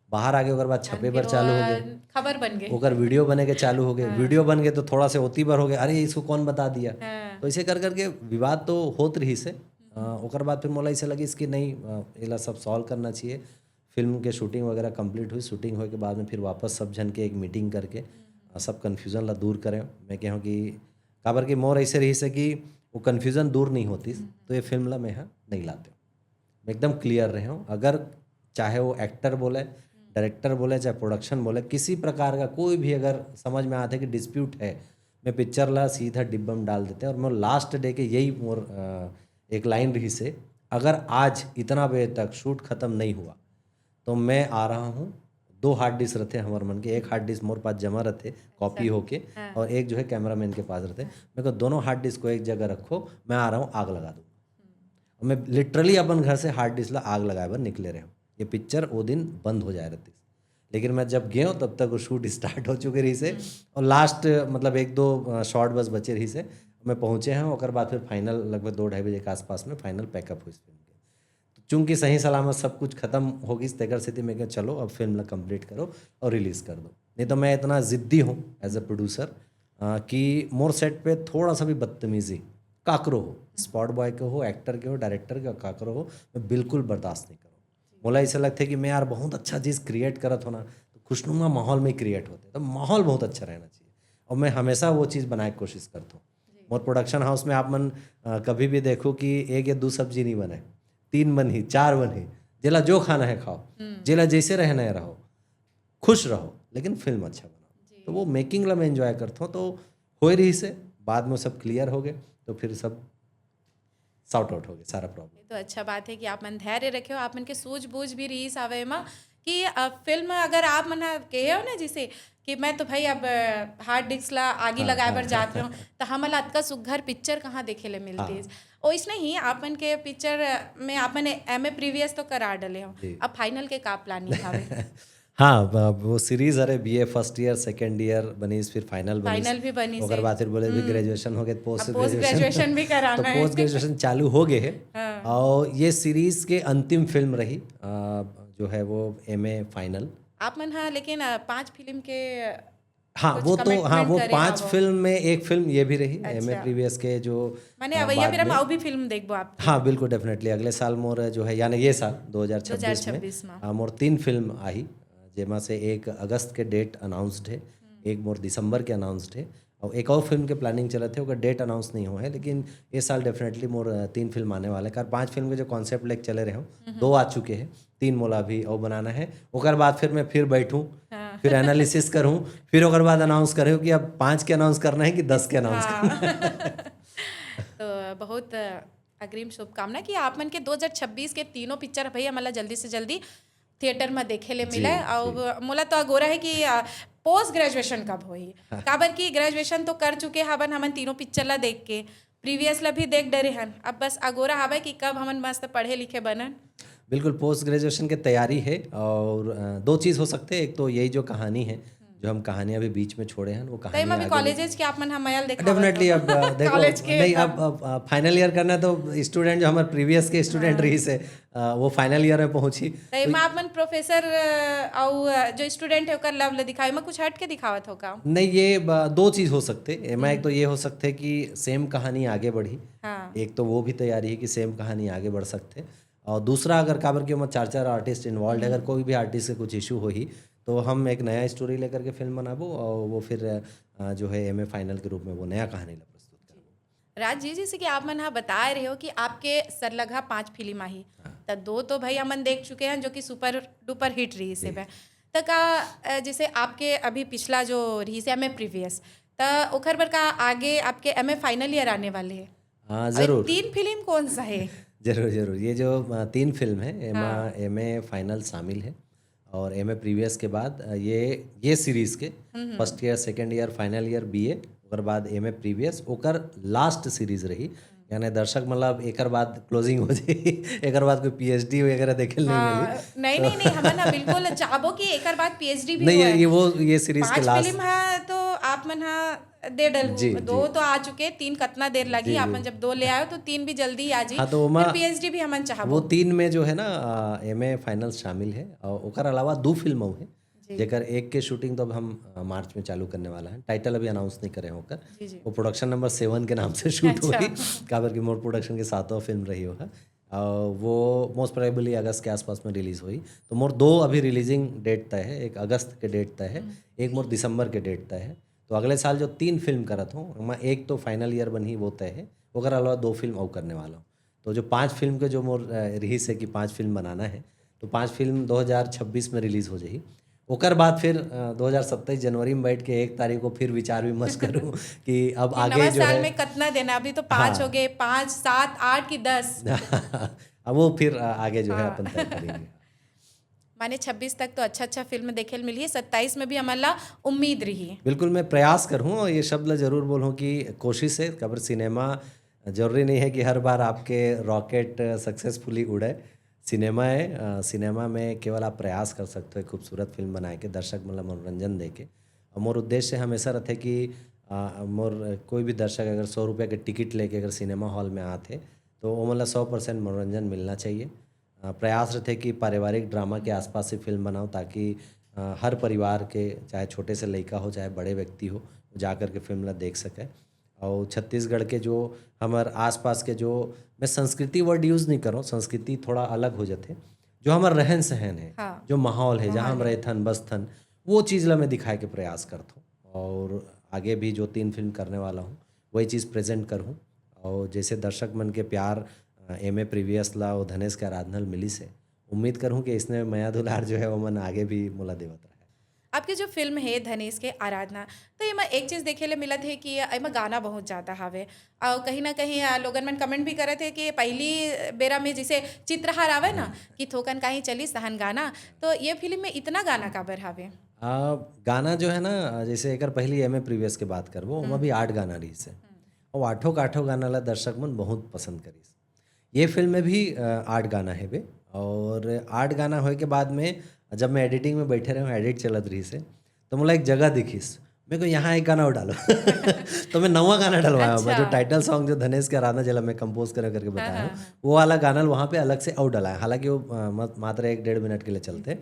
बाहर आगे ओकर बाद छपे बर चालू हो गए, खबर बन गए। ओकर वीडियो बने के चालू हो गए, वीडियो बन गए तो थोड़ा से ओती बर हो गए, "अरे, इसको कौन बता दिया?" हाँ। तो इसे कर करके विवाद तो होत रहिस हे। अ, ओकर बाद फिर मोला ऐसे लगिस कि नहीं, अ, एला सब सॉल्व करना चाहिए। फिल्म के शूटिंग वगैरह कंप्लीट हुई, शूटिंग होए के बाद में फिर वापस सब झन के एक मीटिंग करके, अ, सब कन्फ्यूजन ला दूर करें। मैं कहूँ कि काबर कि मोर ऐसे रहिस हे कि वो कन्फ्यूजन दूर नहीं होतिस, तो ये फिल्म ला मैं हा नहीं लाते। मैं एकदम क्लियर रहे हूँ। अगर चाहे वो एक्टर बोले, डायरेक्टर बोले, चाहे प्रोडक्शन बोले, किसी प्रकार का कोई भी अगर समझ में आते कि डिस्प्यूट है, मैं पिक्चर ला सीधा डिब्बा में डाल देते हैं। और मोर लास्ट डे के यही मोर, अ, एक लाइन रहिस हे, "अगर आज इतना बजे तक शूट खत्म नहीं हुआ तो मैं आ रहा हूँ।" दो हार्ड डिस्क रहते हैं हमारे मन के, एक हार्ड डिस्क मोर पास जमा रहते कॉपी होके, हाँ। और एक जो है कैमरामैन के पास रहते। मैं कहा, "दोनों हार्ड डिस्क को एक जगह रखो, मैं आ रहा हूँ, आग लगा दूंगा।" और मैं लिटरली अपन घर से हार्ड डिस्क ला आग लगाए बर निकले रहे हूँ। ये पिक्चर वो दिन बंद हो जाए रहती। लेकिन मैं जब गए हूँ तब तक वो शूट स्टार्ट हो चुके रही से। और लास्ट मतलब एक दो शॉट बस बचे रही से। मैं पहुँचे हैं, ओकर बाद फिर फाइनल लगभग दो ढाई बजे के आसपास में फाइनल पैकअप हुई इस फिल्म के। तो चूंकि सही सलामत सब कुछ खत्म हो गई, तेकर सेती मैं कहा, "चलो, अब फिल्म ला कंप्लीट करो और रिलीज कर दो।" नहीं तो मैं इतना जिद्दी हूँ एज अ प्रोड्यूसर कि मोर सेट पे थोड़ा सा भी बदतमीजी, काकरो हो, स्पॉट बॉय के हो, एक्टर के हो, डायरेक्टर के हो, काकरो हो, मैं बिल्कुल बर्दाश्त नहीं करूँ। मोला ऐसा लगता है कि मैं यार बहुत अच्छा चीज़ क्रिएट करत हो ना, तो खुशनुमा माहौल में क्रिएट होते, तो माहौल बहुत अच्छा रहना चाहिए। और मैं हमेशा वो चीज़ बनाए के कोशिश करता हूँ। मोर प्रोडक्शन हाउस में आप मन अ, कभी भी देखो कि एक या दो सब्जी नहीं बने, तीन बनही, चार बनही, जेला जो खाना है खाओ, जेला जैसे रहना है रहो, खुश रहो, लेकिन फिल्म अच्छा बनाओ। तो वो मेकिंग ला मैं एंजॉय करता हूँ। तो हो रही से बाद में सब क्लियर हो गए, तो फिर सब सॉर्ट आउट हो गए सारा प्रॉब्लम। ये तो अच्छा बात है कि आप मन धैर्य रखे हो, आप मन के सूझबूझ भी रहीस हवे एमा कि अ, फिल्म अगर आप मन ह कहे हो ना, जैसे कि मैं तो भाई अब हार्ड डिस्क ला आगी लगाए बर जात हूँ, तो हमन ला अतका सुग्घर पिक्चर कहाँ देखे ले मिलतीस। ओइसने ही आप मन के पिक्चर में आप मन एमए प्रीवियस तो करा डले हो, जी। अब फाइनल के का प्लानिंग हवे? हाँ, ब- वो सीरीज हरे, BA first year, second year बनीस, फिर फाइनल बनीस। फाइनल भी बनीस ओकर है। बाद फिर बोले भी ग्रेजुएशन हो गए, पोस्ट अब पोस्ट ग्रेजुएशन भी तो कराना है। पोस्ट ग्रेजुएशन चालू हो गए है। हाँ। और ये सीरीज के अंतिम फिल्म रही अ, जो है वो एमए फाइनल। आप मन हा लेकिन अ, पांच फिल्म के हाँ, कुछ वो तो हाँ, कमिटमेंट वो करे पांच हवो। फिल्म में एक फिल्म ये भी रही, एमए अच्छा। प्रीवियस के जो माने अ, अवैया बाद बेरा में में- अउ भी फिल्म देखबो आप? हाँ, बिल्कुल, डेफिनेटली। अगले साल मोर जो है, यानी ये साल दो हज़ार छब्बीस में दो हज़ार छब्बीस में। अ, मोर तीन फिल्म आही, जेमा से एक अगस्त के डेट अनाउंस्ड है, एक मोर दिसंबर के अनाउंस्ड है, और एक और फिल्म के प्लानिंग चलत है, ओकर डेट अनाउंस नहीं हो है, लेकिन ये साल डेफिनेटली मोर अ, तीन फिल्म आने वाले हैं। कार पांच फिल्म के जो कॉन्सेप्ट लेके चले रहे हो, दो आ चुके हैं, तीन मोला अभी और बनाना है। ओकर बाद फिर मैं फिर बैठूं, हाँ। फिर एनालिसिस करूं, फिर ओकर बाद अनाउंस करूं कि अब पांच के अनाउंस करना है कि दस के अनाउंस करना है। हाँ। तो बहुत अग्रिम शुभकामना कि आप मन के दो हज़ार छब्बीस के तीनों पिक्चर भैया मतलब जल्दी से जल्दी थिएटर में देखे ले जी, मिले। जी। और मोला तो अगोरा है कि पोस्ट ग्रेजुएशन कब होही? काबर कि ग्रेजुएशन तो कर चुके हवन हमन तीनों पिक्चर ला देख के, प्रीवियस ला भी देख डरे हन। अब बस अगोरा हवे कि कब हमन मस्त पढ़े लिखे बनन। बिल्कुल, पोस्ट ग्रेजुएशन के तैयारी है। और अ, दो चीज़ हो सकते हैं, एक तो यही जो कहानी है, जो हम कहानी अभी बीच में छोड़े हैं, वो तो कहानी एमा भी आगे कॉलेजेस के आप मन हम मैल देखावत डेफिनेटली। हो। अब अ, देखो, कॉलेज के नहीं, तो- अब अब फाइनल ईयर करना तो स्टूडेंट जो हमारे प्रीवियस के स्टूडेंट रही से अ, वो फाइनल ईयर में पहुंची। तो एमा आप मन प्रोफेसर अ, अउ अ, जो स्टूडेंट है ओकर लव ले दिखावे में कुछ हट के दिखावत हो का? नहीं, ये ब- दो चीज़ हो सकते हैं। एमा एक तो ये हो सकते है कि सेम कहानी आगे बढ़ी, हाँ। एक तो वो भी तैयारी है कि सेम कहानी आगे बढ़ सकते हैं। और दूसरा, अगर काबर के ओमा चार चार आर्टिस्ट इन्वॉल्व है, अगर कोई भी आर्टिस्ट से कुछ इशू होही, तो हम एक नया स्टोरी लेकर के फिल्म बनाबो और वो फिर अ, जो है एमए फाइनल के रूप में वो नया कहानी ला प्रस्तुत करबो। राज जी, जैसे कि आप मन हा बताए रहे हो कि आपके सरलघा पांच फिल्म आही, त दो तो भाई हमन देख चुके हैं जो कि सुपर डुपर हिट रही से। त का अ, जैसे आपके अभी पिछला जो रही से एमए प्रीवियस, त ओखर बर का आगे आपके एमए फाइनल ईयर आने वाले है? हाँ, और ज़रूर। तीन फिल्म कौन सा है? जरूर, जरूर। ये जो अ, तीन फिल्म है, एमा हाँ। एमए फाइनल शामिल है और एमए प्रीवियस के बाद अ, ये ये सीरीज के first year, second year, final year BA, ओकर बाद एमए प्रीवियस, ओकर लास्ट सीरीज रही। यानी दर्शक मतलब एकर बाद क्लोजिंग हो जाई, एकर बाद कोई पीएचडी वगैरह देखे नहीं मिली। हाँ, नहीं नहीं नहीं, हमन ना बिल्कुल चाहबो कि एकर बाद पीएचडी भी नहीं, ये होए। ये वो ये सीरीज के पांच लास्ट फिल्म है तो आप मन हा दे डल जी, दो तो आ चुके, तीन कतना देर लगी? जी, आप जी। मन जब दो ले आयो तो तीन भी जल्दी आ जी। हाँ, तो ओमा पीएचडी भी हमन चाहबो। वो तीन में जो है ना एमए फाइनल शामिल है और ओकर अलावा दो फिल्म अउ है, जेकर एक के शूटिंग तो अब हम अ, मार्च में चालू करने वाला है। टाइटल अभी अनाउंस नहीं करे हैं ओकर। जी जी। वो प्रोडक्शन नंबर सेवन के नाम से शूट अच्छा। होगी, काबर की मोर प्रोडक्शन के सातवां फिल्म रही होगा। और वो मोस्ट प्रोबेबली अगस्त के आसपास में रिलीज हुई। तो मोर दो अभी रिलीजिंग डेट तय है, एक अगस्त के डेट तय है, एक मोर दिसंबर के डेट तय है। तो अगले साल जो तीन फिल्म करत हूँ, मैं एक तो फाइनल ईयर बनही, वो तय है, ओकर अलावा दो फिल्म और करने वाला हूँ। तो जो पांच फिल्म के जो मोर अ, रही से कि पांच फिल्म बनाना है, तो पांच फिल्म दो हज़ार छब्बीस में रिलीज हो जाही। ओकर बाद फिर अ, दो हज़ार सत्ताईस जनवरी में बैठ के एक तारीख को फिर विचार विमर्श करूँ कि अब आगे नवा जो साल है में कितना देना? अभी तो पांच हाँ। हो गए, पांच, सात, आठ की दस। अब वो फिर अ, आगे जो है हाँ। अपन तय करेंगे। माने छब्बीस तक तो अच्छा अच्छा फिल्म देखे ल मिली है, सत्ताईस में भी हमन ला उम्मीद रही। बिल्कुल, मैं प्रयास करूँ और ये शब्द ला जरूर बोलूँ कि कोशिश है, काबर सिनेमा जरूरी नहीं है कि हर बार आपके रॉकेट सक्सेसफुली उड़े। सिनेमा है, अ, सिनेमा में केवल आप प्रयास कर सकते हो एक खूबसूरत फिल्म बनाए के, दर्शक मन ला मनोरंजन दे के। और मोर उद्देश्य हमेशा रहते कि, अ, मोर कोई भी दर्शक अगर सौ रुपया के टिकट लेके अगर सिनेमा हॉल में आत हे, तो ओमन ला सौ परसेंट मनोरंजन मिलना चाहिए। अ, प्रयास रहते कि पारिवारिक ड्रामा के आसपास ही फिल्म बनाओ, ताकि, अ, हर परिवार के, चाहे छोटे से लइका हो, चाहे बड़े व्यक्ति हो, वो जा कर के फिल्म ला देख सके। और छत्तीसगढ़ के जो हमर आसपास के जो, मैं संस्कृति वर्ड यूज़ नहीं करूँ, संस्कृति थोड़ा अलग हो जाते, जो हमर रहन सहन है, हाँ, जो माहौल है, जहाँ हम माहौल है। रहथन बसथन, वो चीज़ ला मैं दिखाए के प्रयास करता हूँ। और आगे भी जो तीन फिल्म करने वाला हूँ, वही चीज़ प्रेजेंट करूँ। और जैसे दर्शक मन के प्यार, अ, एमे प्रीवियस ला और धनेश के आराधना ल मिलिस है, उम्मीद करूँ कि इसने मया दुलार जो है, वो मन आगे भी मोला देवत रहे। आपके जो फिल्म है धनेश के आराधना, तो एमा एक चीज़ देखे ले मिलत है कि एमा गाना बहुत ज़्यादा हवे। और कहीं ना कहीं, आ, लोगन मन कमेंट भी करत है कि पहली बेरा में जैसे चित्रहार आवे ना, कि थोकन काही चलिस तहन गाना, तो ये फिल्म में इतना गाना काबर हवे? आ, गाना जो है ना, जैसे एकर पहली एमे प्रीवियस के बात करबो, ओमा हम्म। भी आठ गाना रहिस है। हम्म। और आठों का आठों गाना ला दर्शक मन बहुत पसंद करिस। ये फिल्म में भी, अ, आठ गाना है बे, और आठ गाना होए के बाद में जब मैं एडिटिंग में बैठे रहे हूँ, एडिट चलत रहिस है, तो मोला एक जगह दिखिस, मेरे को यहाँ एक गाना और डालो। तो मैं नवा गाना डलवाया हूँ, मैं जो अच्छा। टाइटल सॉन्ग जो धनेश के आराधना जेला मैं कंपोज करे करके हाँ, बताया हूँ, हाँ, हाँ। वो वाला गाना वहाँ पे अलग से और डला है, हालांकि वो, अ, मत-, मात्र एक डेढ़ मिनट के लिए चलते,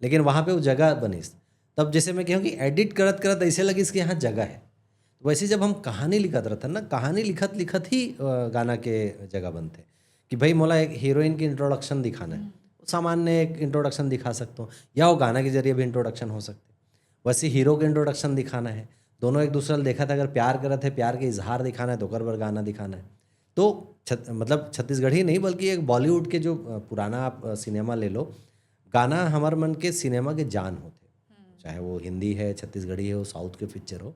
लेकिन वहाँ पे वो जगह बनिस। तब जैसे मैं कहूँ कि एडिट करत करत ऐसे लगिस कि यहाँ जगह है। तो वैसे जब हम कहानी लिखत रहथन ना, कहानी लिखत लिखत ही, अ, गाना के जगह बनथे कि भाई मोला एक हीरोइन के इंट्रोडक्शन दिखाना है, हम्म। सामान्य एक इंट्रोडक्शन दिखा सकता हूँ, या वो गाना के जरिए भी इंट्रोडक्शन हो सकते। वैसे हीरो के इंट्रोडक्शन दिखाना है, दोनों एक दूसरे ला देखत है, अगर प्यार करत है, प्यार के इजहार दिखाना है, तो ओकर बर गाना दिखाना है। तो छत-, मतलब छत्तीसगढ़ी नहीं, बल्कि एक बॉलीवुड के जो, अ, पुराना आप, अ, सिनेमा ले लो, गाना हमर मन के सिनेमा के जान होथे। हम्म। चाहे वो हिंदी है, छत्तीसगढ़ी है, वो साउथ के पिक्चर हो,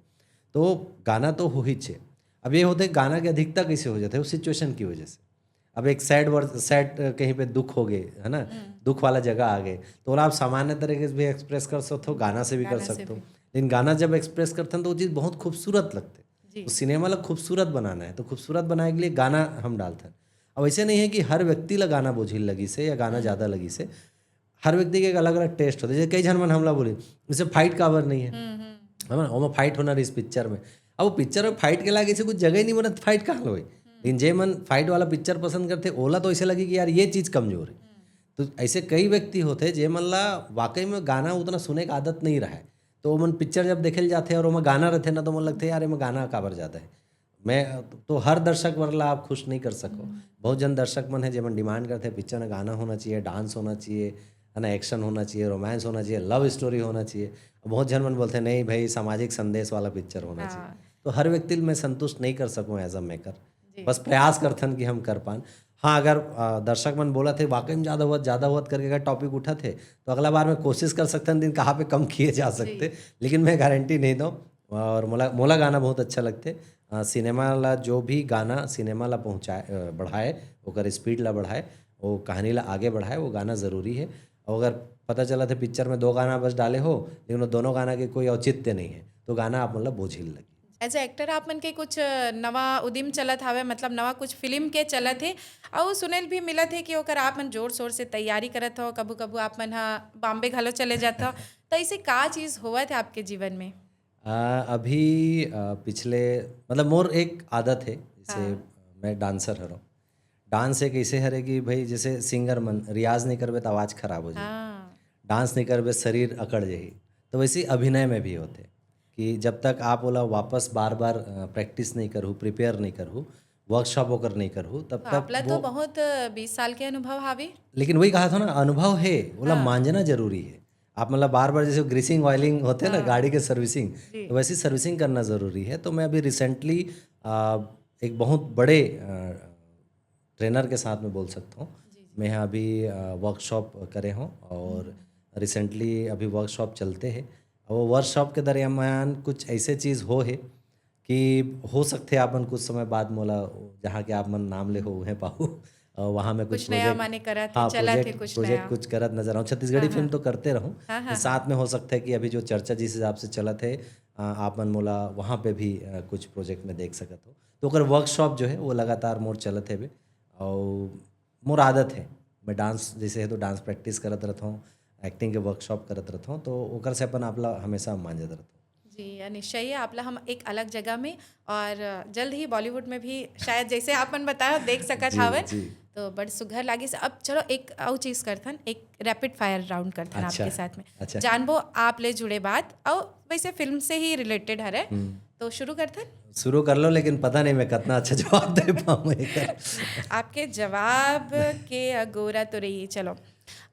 तो गाना तो हो ही छे। अब ये होथे, गाना के अधिकता कैसे हो जाथे? वो सिचुएशन की वजह से। अब एक सैड वर्ड, सैड, अ, कहीं पे दुख हो गए, है ना? हम्म। दुख वाला जगह आ गए, तो ओला आप सामान्य तरीके से भी एक्सप्रेस कर सकते हो, गाना से भी कर गाना से सकते हो। भी। लेकिन गाना जब एक्सप्रेस करथन, तो वो चीज़ बहुत खूबसूरत लगथे। जी। तो सिनेमा ला खूबसूरत बनाना है, तो खूबसूरत बनाए के लिए गाना हम डालथन। अब ऐसे नहीं है कि हर व्यक्ति ला गाना बोझिल लगिस हे या गाना हम्म। ज़्यादा लगिस हे। हर व्यक्ति के एक अलग-अलग टेस्ट होथे। जैसे कई झन मन हमला बोली, "जैसे फाइट काबर नहीं है?" हम्म, हम्म। है ना? ओमा फाइट होना रहिस पिक्चर में। अब वो पिक्चर में फाइट के लायक ऐसे कुछ जगह ही नहीं बनत, फाइट कहाँ ले होई? हम्म। लेकिन जे मन फाइट वाला पिक्चर पसंद करथे, ओला तो ऐसे लगी कि यार, ये चीज़ कमजोर है। हम्म। तो ऐसे कई व्यक्ति होथे, जे मन ला वाकई में गाना उतना सुने के आदत नहीं रहे, तो ओमन पिक्चर जब देखे ल जाथे और ओमा गाना रहथे ना, तो ओमन लगथे, "यार, एमा गाना काबर जादा है?" मैं तो हर दर्शक बर ला आप खुश नहीं कर सको। हम्म। बहुत जन दर्शक मन है, जेमन डिमांड करथे, पिक्चर में गाना होना चाहिए, डांस होना चाहिए, है ना, एक्शन होना चाहिए, रोमांस होना चाहिए, लव स्टोरी होना चाहिए। बहुत झन मन बोलथे, "नहीं भाई, सामाजिक संदेश वाला पिक्चर होना चाहिए।" हाँ। तो हर व्यक्ति ल मैं संतुष्ट नहीं कर सकूँ एज अ मेकर। जी। बस प्रयास करथन कि हम कर पान। हाँ, अगर, अ, दर्शक मन बोलत हे, "वाकई में ज़्यादा होवत, ज़्यादा होवत," करके अगर टॉपिक उठत हे, तो अगला बार में कोशिश कर सकथन, दिन कहाँ पे कम किए जा सकथे। जी। लेकिन मैं गारंटी नहीं दूँ। और मोला, मोला गाना बहुत अच्छा लगथे। अ, सिनेमा ला जो भी गाना सिनेमा ला पहुँचाए, अ, बढ़ाए, ओकर स्पीड ला बढ़ाए, वो कहानी ला आगे बढ़ाए, वो गाना ज़रूरी है। और अगर पता चलत हे पिक्चर में दो गाना बस डाले हो, लेकिन वो दोनों गाना के कोई औचित्य नहीं है, तो गाना आप मन ला बोझिल लगी। एज अ एक्टर आप मन के कुछ नवा उदिम चलत हावय, मतलब नवा कुछ फिल्म के चलत हे, अउ सुने ल भी मिलत हे कि ओकर आप मन जोर शोर से तैयारी करत हो, कभू कभू आप मन ह बॉम्बे घलो चले जात हो, तो ऐसे का चीज होवत हे आपके जीवन में? आ, अभी, आ, पिछले, मतलब मोर एक आदत है, जैसे हाँ। मैं डांसर हरों। डांस एक ऐसे हरे कि भाई, जैसे सिंगर मन रियाज नहीं करबे तो आवाज़ खराब हो जाए, हाँ। डांस नहीं करबे शरीर अकड़ जाही। तो वैसे ही अभिनय में भी होते कि जब तक आप ओला वापस बार बार, अ, प्रैक्टिस नहीं करू, प्रिपेयर नहीं करू, वर्कशॉप ओकर नहीं करू, तब तो तक आपला तो वो बहुत, अ, बीस साल के अनुभव हावे। लेकिन वही कहा था ना, अनुभव है, ओला हाँ। मांजना जरूरी है। आप मतलब बार बार जैसे ग्रीसिंग ऑयलिंग होते हैं ना, हाँ। गाड़ी के सर्विसिंग, जी। तो वैसी सर्विसिंग करना ज़रूरी है। तो मैं अभी रिसेंटली, अ, एक बहुत बड़े, अ, ट्रेनर के साथ में बोल सकता हूँ। जी, जी। मैं यहाँ अभी, अ, वर्कशॉप करे हूँ और हम्म। रिसेंटली अभी वर्कशॉप चलते हैं। और वो वर्कशॉप के दरमियान कुछ ऐसे चीज़ हो है कि हो सकते हैं आप मन कुछ समय बाद मोला, जहाँ के आप मन नाम ले हो, उहें पाहू। अ, वहाँ में कुछ कुछ नया project, माने करत हे, हाँ, चलत हे project, कुछ project नया। कुछ करत नजर आऊँ। छत्तीसगढ़ी हाँ, फिल्म हाँ। तो करते रहूँ। हाँ, हाँ, साथ हाँ। में हो सकता है कि अभी जो चर्चा जिस हिसाब से चलत है, अ, आप मन मोला वहाँ पे भी, अ, कुछ प्रोजेक्ट में देख सकत हो। तो ओकर वर्कशॉप जो है, वो लगातार मोर चलत हे बे। और मोर आदत है, मैं डांस जैसे है तो डांस प्रैक्टिस करत रहता हूँ, एक्टिंग के वर्कशॉप करत रहता हूँ, तो ओकर से अपन आप ला हमेशा मांजत रहता हूँ। जी, या निश्चय ही आप ला हम एक अलग जगह में और जल्द ही बॉलीवुड में भी शायद जैसे आपन बताया देख सकत जी, हावन। जी। तो बड़ सुघर लागिस। अब चलो एक अउ चीज करथन, एक रैपिड फायर राउंड करथन अच्छा, आपके साथ में। अच्छा। जानबो आप ले जुड़े बात, अउ वैसे फिल्म से ही रिलेटेड हरे, हम्म। तो शुरू करथन। शुरू कर लो, लेकिन पता नहीं मैं कितना अच्छा जवाब दे पाऊँ एकर। आपके जवाब के अगोरा तो रही। चलो,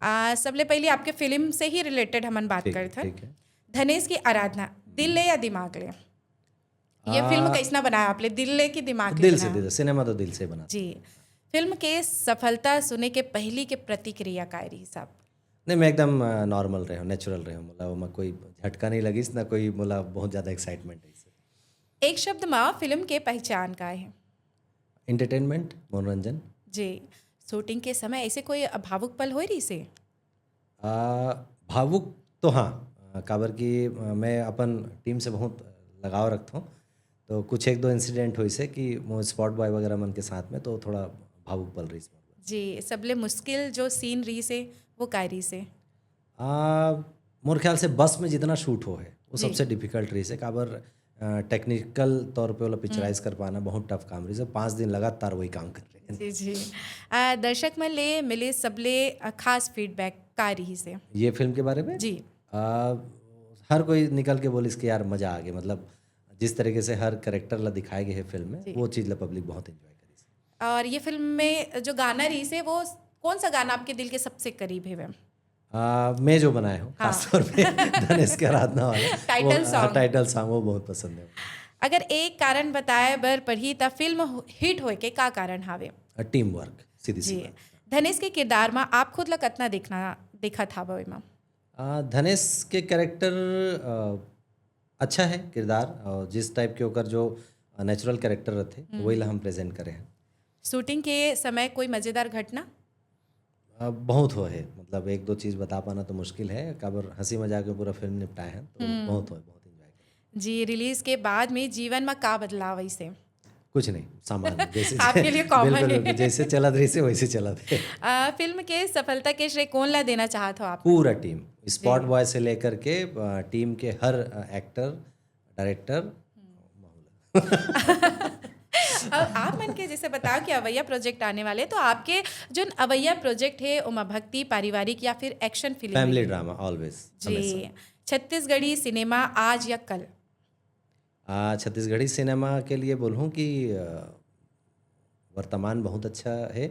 आ, सबले पहले आपके फिल्म से ही रिलेटेड हमन बात ठीक, करथन। ठीक है। धनेश की आराधना, दिल ले या दिमाग ले? ये आ, फिल्म कैसना बनाया आप ले, दिल ले कि दिमाग ले दिल से, बनाया? दिल से, सिनेमा तो दिल से ही बनाते हैं। जी, फिल्म के सफलता सुने के पहली के प्रतिक्रिया का रही साहब? नहीं, मैं एकदम नॉर्मल रहे हूँ, नेचुरल रहे हूँ, मतलब मैं कोई झटका नहीं लगिस, ना कोई बोला बहुत ज़्यादा एक्साइटमेंट है इससे। एक शब्द में फिल्म के पहचान का है? एंटरटेनमेंट, मनोरंजन। जी, शूटिंग के समय ऐसे कोई भावुक पल हो रही से? आ, भावुक तो हाँ, आ, काबर कि आ, मैं अपन टीम से बहुत लगाव रखता हूँ, तो कुछ एक दो इंसिडेंट होइसे कि वो स्पॉट बॉय वगैरह मन के साथ में, तो थोड़ा भावुक पल रही। जी, सबले मुश्किल जो सीन रही से, वो का रही से? आ, मोर ख्याल से बस में जितना शूट हो है, वो जी। सबसे डिफिकल्ट रही से, काबर टेक्निकल तौर पे ओला पिक्चराइज कर पाना बहुत टफ काम रही से। पाँच दिन लगातार वही काम कर रहे हैं। जी जी। आ, दर्शक मन ले मिले सबले आ, खास फीडबैक का रही से? ये फिल्म के बारे में जी। आ, हर कोई निकल के बोलिस कि यार मज़ा आ गया, मतलब जिस तरीके से हर कैरेक्टर ला दिखाए गए है फिल्म में, जी। वो चीज़ ला पब्लिक बहुत एंजॉय करी। और ये फिल्म में जो गाना रही से, वो कौन सा गाना आपके दिल के सबसे करीब है? आ, मैं जो बनाए हूँ, हाँ। खासतौर पे धनेश की आराधना वाला टाइटल वो, सॉन्ग। टाइटल सॉन्ग वो बहुत पसंद है। अगर एक कारण बताए बर पड़ही त फिल्म हिट होए के का कारण हावे? टीम वर्क, सीधी सी जी। बात। धनेश के किरदार में आप खुद ला कतना देखना देखत हावो एमा? आ, धनेश के कैरेक्टर अच्छा है किरदार, और जिस टाइप के ओकर जो नेचुरल कैरेक्टर रहते, वही ला हम प्रेजेंट करे हैं। शूटिंग के समय कोई मजेदार घटना? आ, बहुत हो है, मतलब एक दो चीज़ बता पाना तो मुश्किल है, काबर हंसी मजाक में पूरा फिल्म निपटाए हैं, तो बहुत हो, बहुत एंजॉय करें। जी, रिलीज के बाद में जीवन में का बदलाव ऐसे? कुछ नहीं, सामान्य, जैसे आपके लिए common बिल्कुल, है। बिल्कुल, जैसे चलत रही से वैसे चलत है। आ, फिल्म के सफलता के श्रेय कौन ला देना चाहत हो आप? पूरा टीम, स्पॉट बॉय से लेकर के टीम के हर एक्टर, डायरेक्टर, और आप मन के जैसे बताओ कि अवैया प्रोजेक्ट आने वाले, तो आपके जो अवैया प्रोजेक्ट है, ओमा भक्ति, पारिवारिक या फिर action film? Family drama always. जी। छत्तीसगढ़ी सिनेमा आज या कल? आ, छत्तीसगढ़ी सिनेमा के लिए बोलूँ कि आ, वर्तमान बहुत अच्छा है,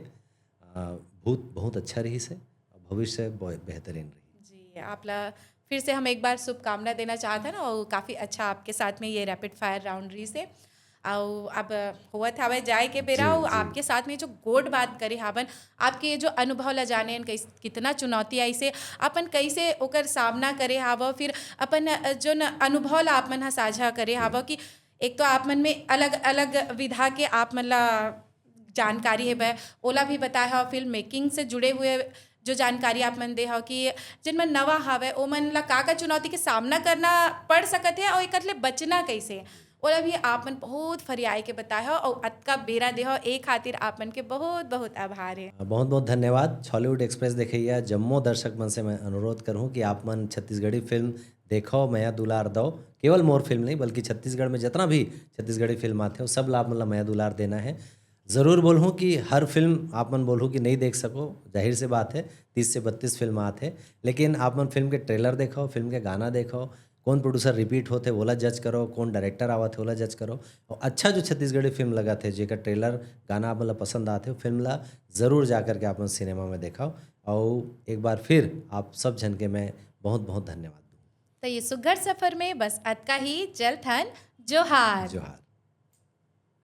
आ, भूत बहुत अच्छा रही से, और भविष्य ब- बेहतरीन रही। जी, आप ला फिर से हम एक बार शुभकामना देना चाहते हैं ना, और काफ़ी अच्छा आपके साथ में ये रैपिड फायर राउंड रही से। और अब होवत हवे जाए के बेरा, जी, और जी। आपके साथ में जो गोठ बात करे हावन, आपके ये जो अनुभव ला जाने, कैस- कितना चुनौती आई से, अपन कैसे ओकर सामना करे हावो, फिर अपन जो न अनुभव ला आप मन ह साझा करे हावो कि एक तो आप मन में अलग अलग विधा के आप मन ला जानकारी हे बे, ओला भी बताए हव, फिल्म मेकिंग से जुड़े हुए जो जानकारी आप मन दे हव कि जिन मन नवा हावय, ओ मन ला का-का चुनौती के सामना करना पड़ सकत हे अउ एकर ले बचना कइसे, ओला भी आप मन बहुत फरियाए के बताए हव अउ अतका बेरा दे हव, ए खातिर आप मन के बहुत-बहुत आभार हे। बहुत बहुत धन्यवाद। छॉलीवुड एक्सप्रेस देखइया जम्मो दर्शक मन से मैं अनुरोध करहूँ कि आप मन छत्तीसगढ़ी फिल्म देखो, मया दुलार दो। केवल मोर फिल्म नहीं, बल्कि छत्तीसगढ़ में जितना भी छत्तीसगढ़ी फिल्म आथे, वो सब ला आप मन ला मया दुलार देना है। ज़रूर बोलहूँ कि हर फिल्म आप मन बोलहू कि नहीं देख सको, जाहिर से बात है, तीस से बत्तीस फिल्म आत है, लेकिन आप मन फिल्म के ट्रेलर देखो, फिल्म के गाना देखो, कौन प्रोड्यूसर रिपीट होथे, ओला जज करो, कौन डायरेक्टर आवत है, ओला जज करो। और अच्छा जो छत्तीसगढ़ी फिल्म लगत है, जेकर ट्रेलर, गाना आप मन ला पसंद आत है, फिल्म ला ज़रूर जा करके आप मन सिनेमा में देखाओ। और एक बार फिर आप सब झन के मैं बहुत बहुत धन्यवाद दूँ। तो ये सुघर सफर में बस अतका ही। चलथन, जोहार। जोहार।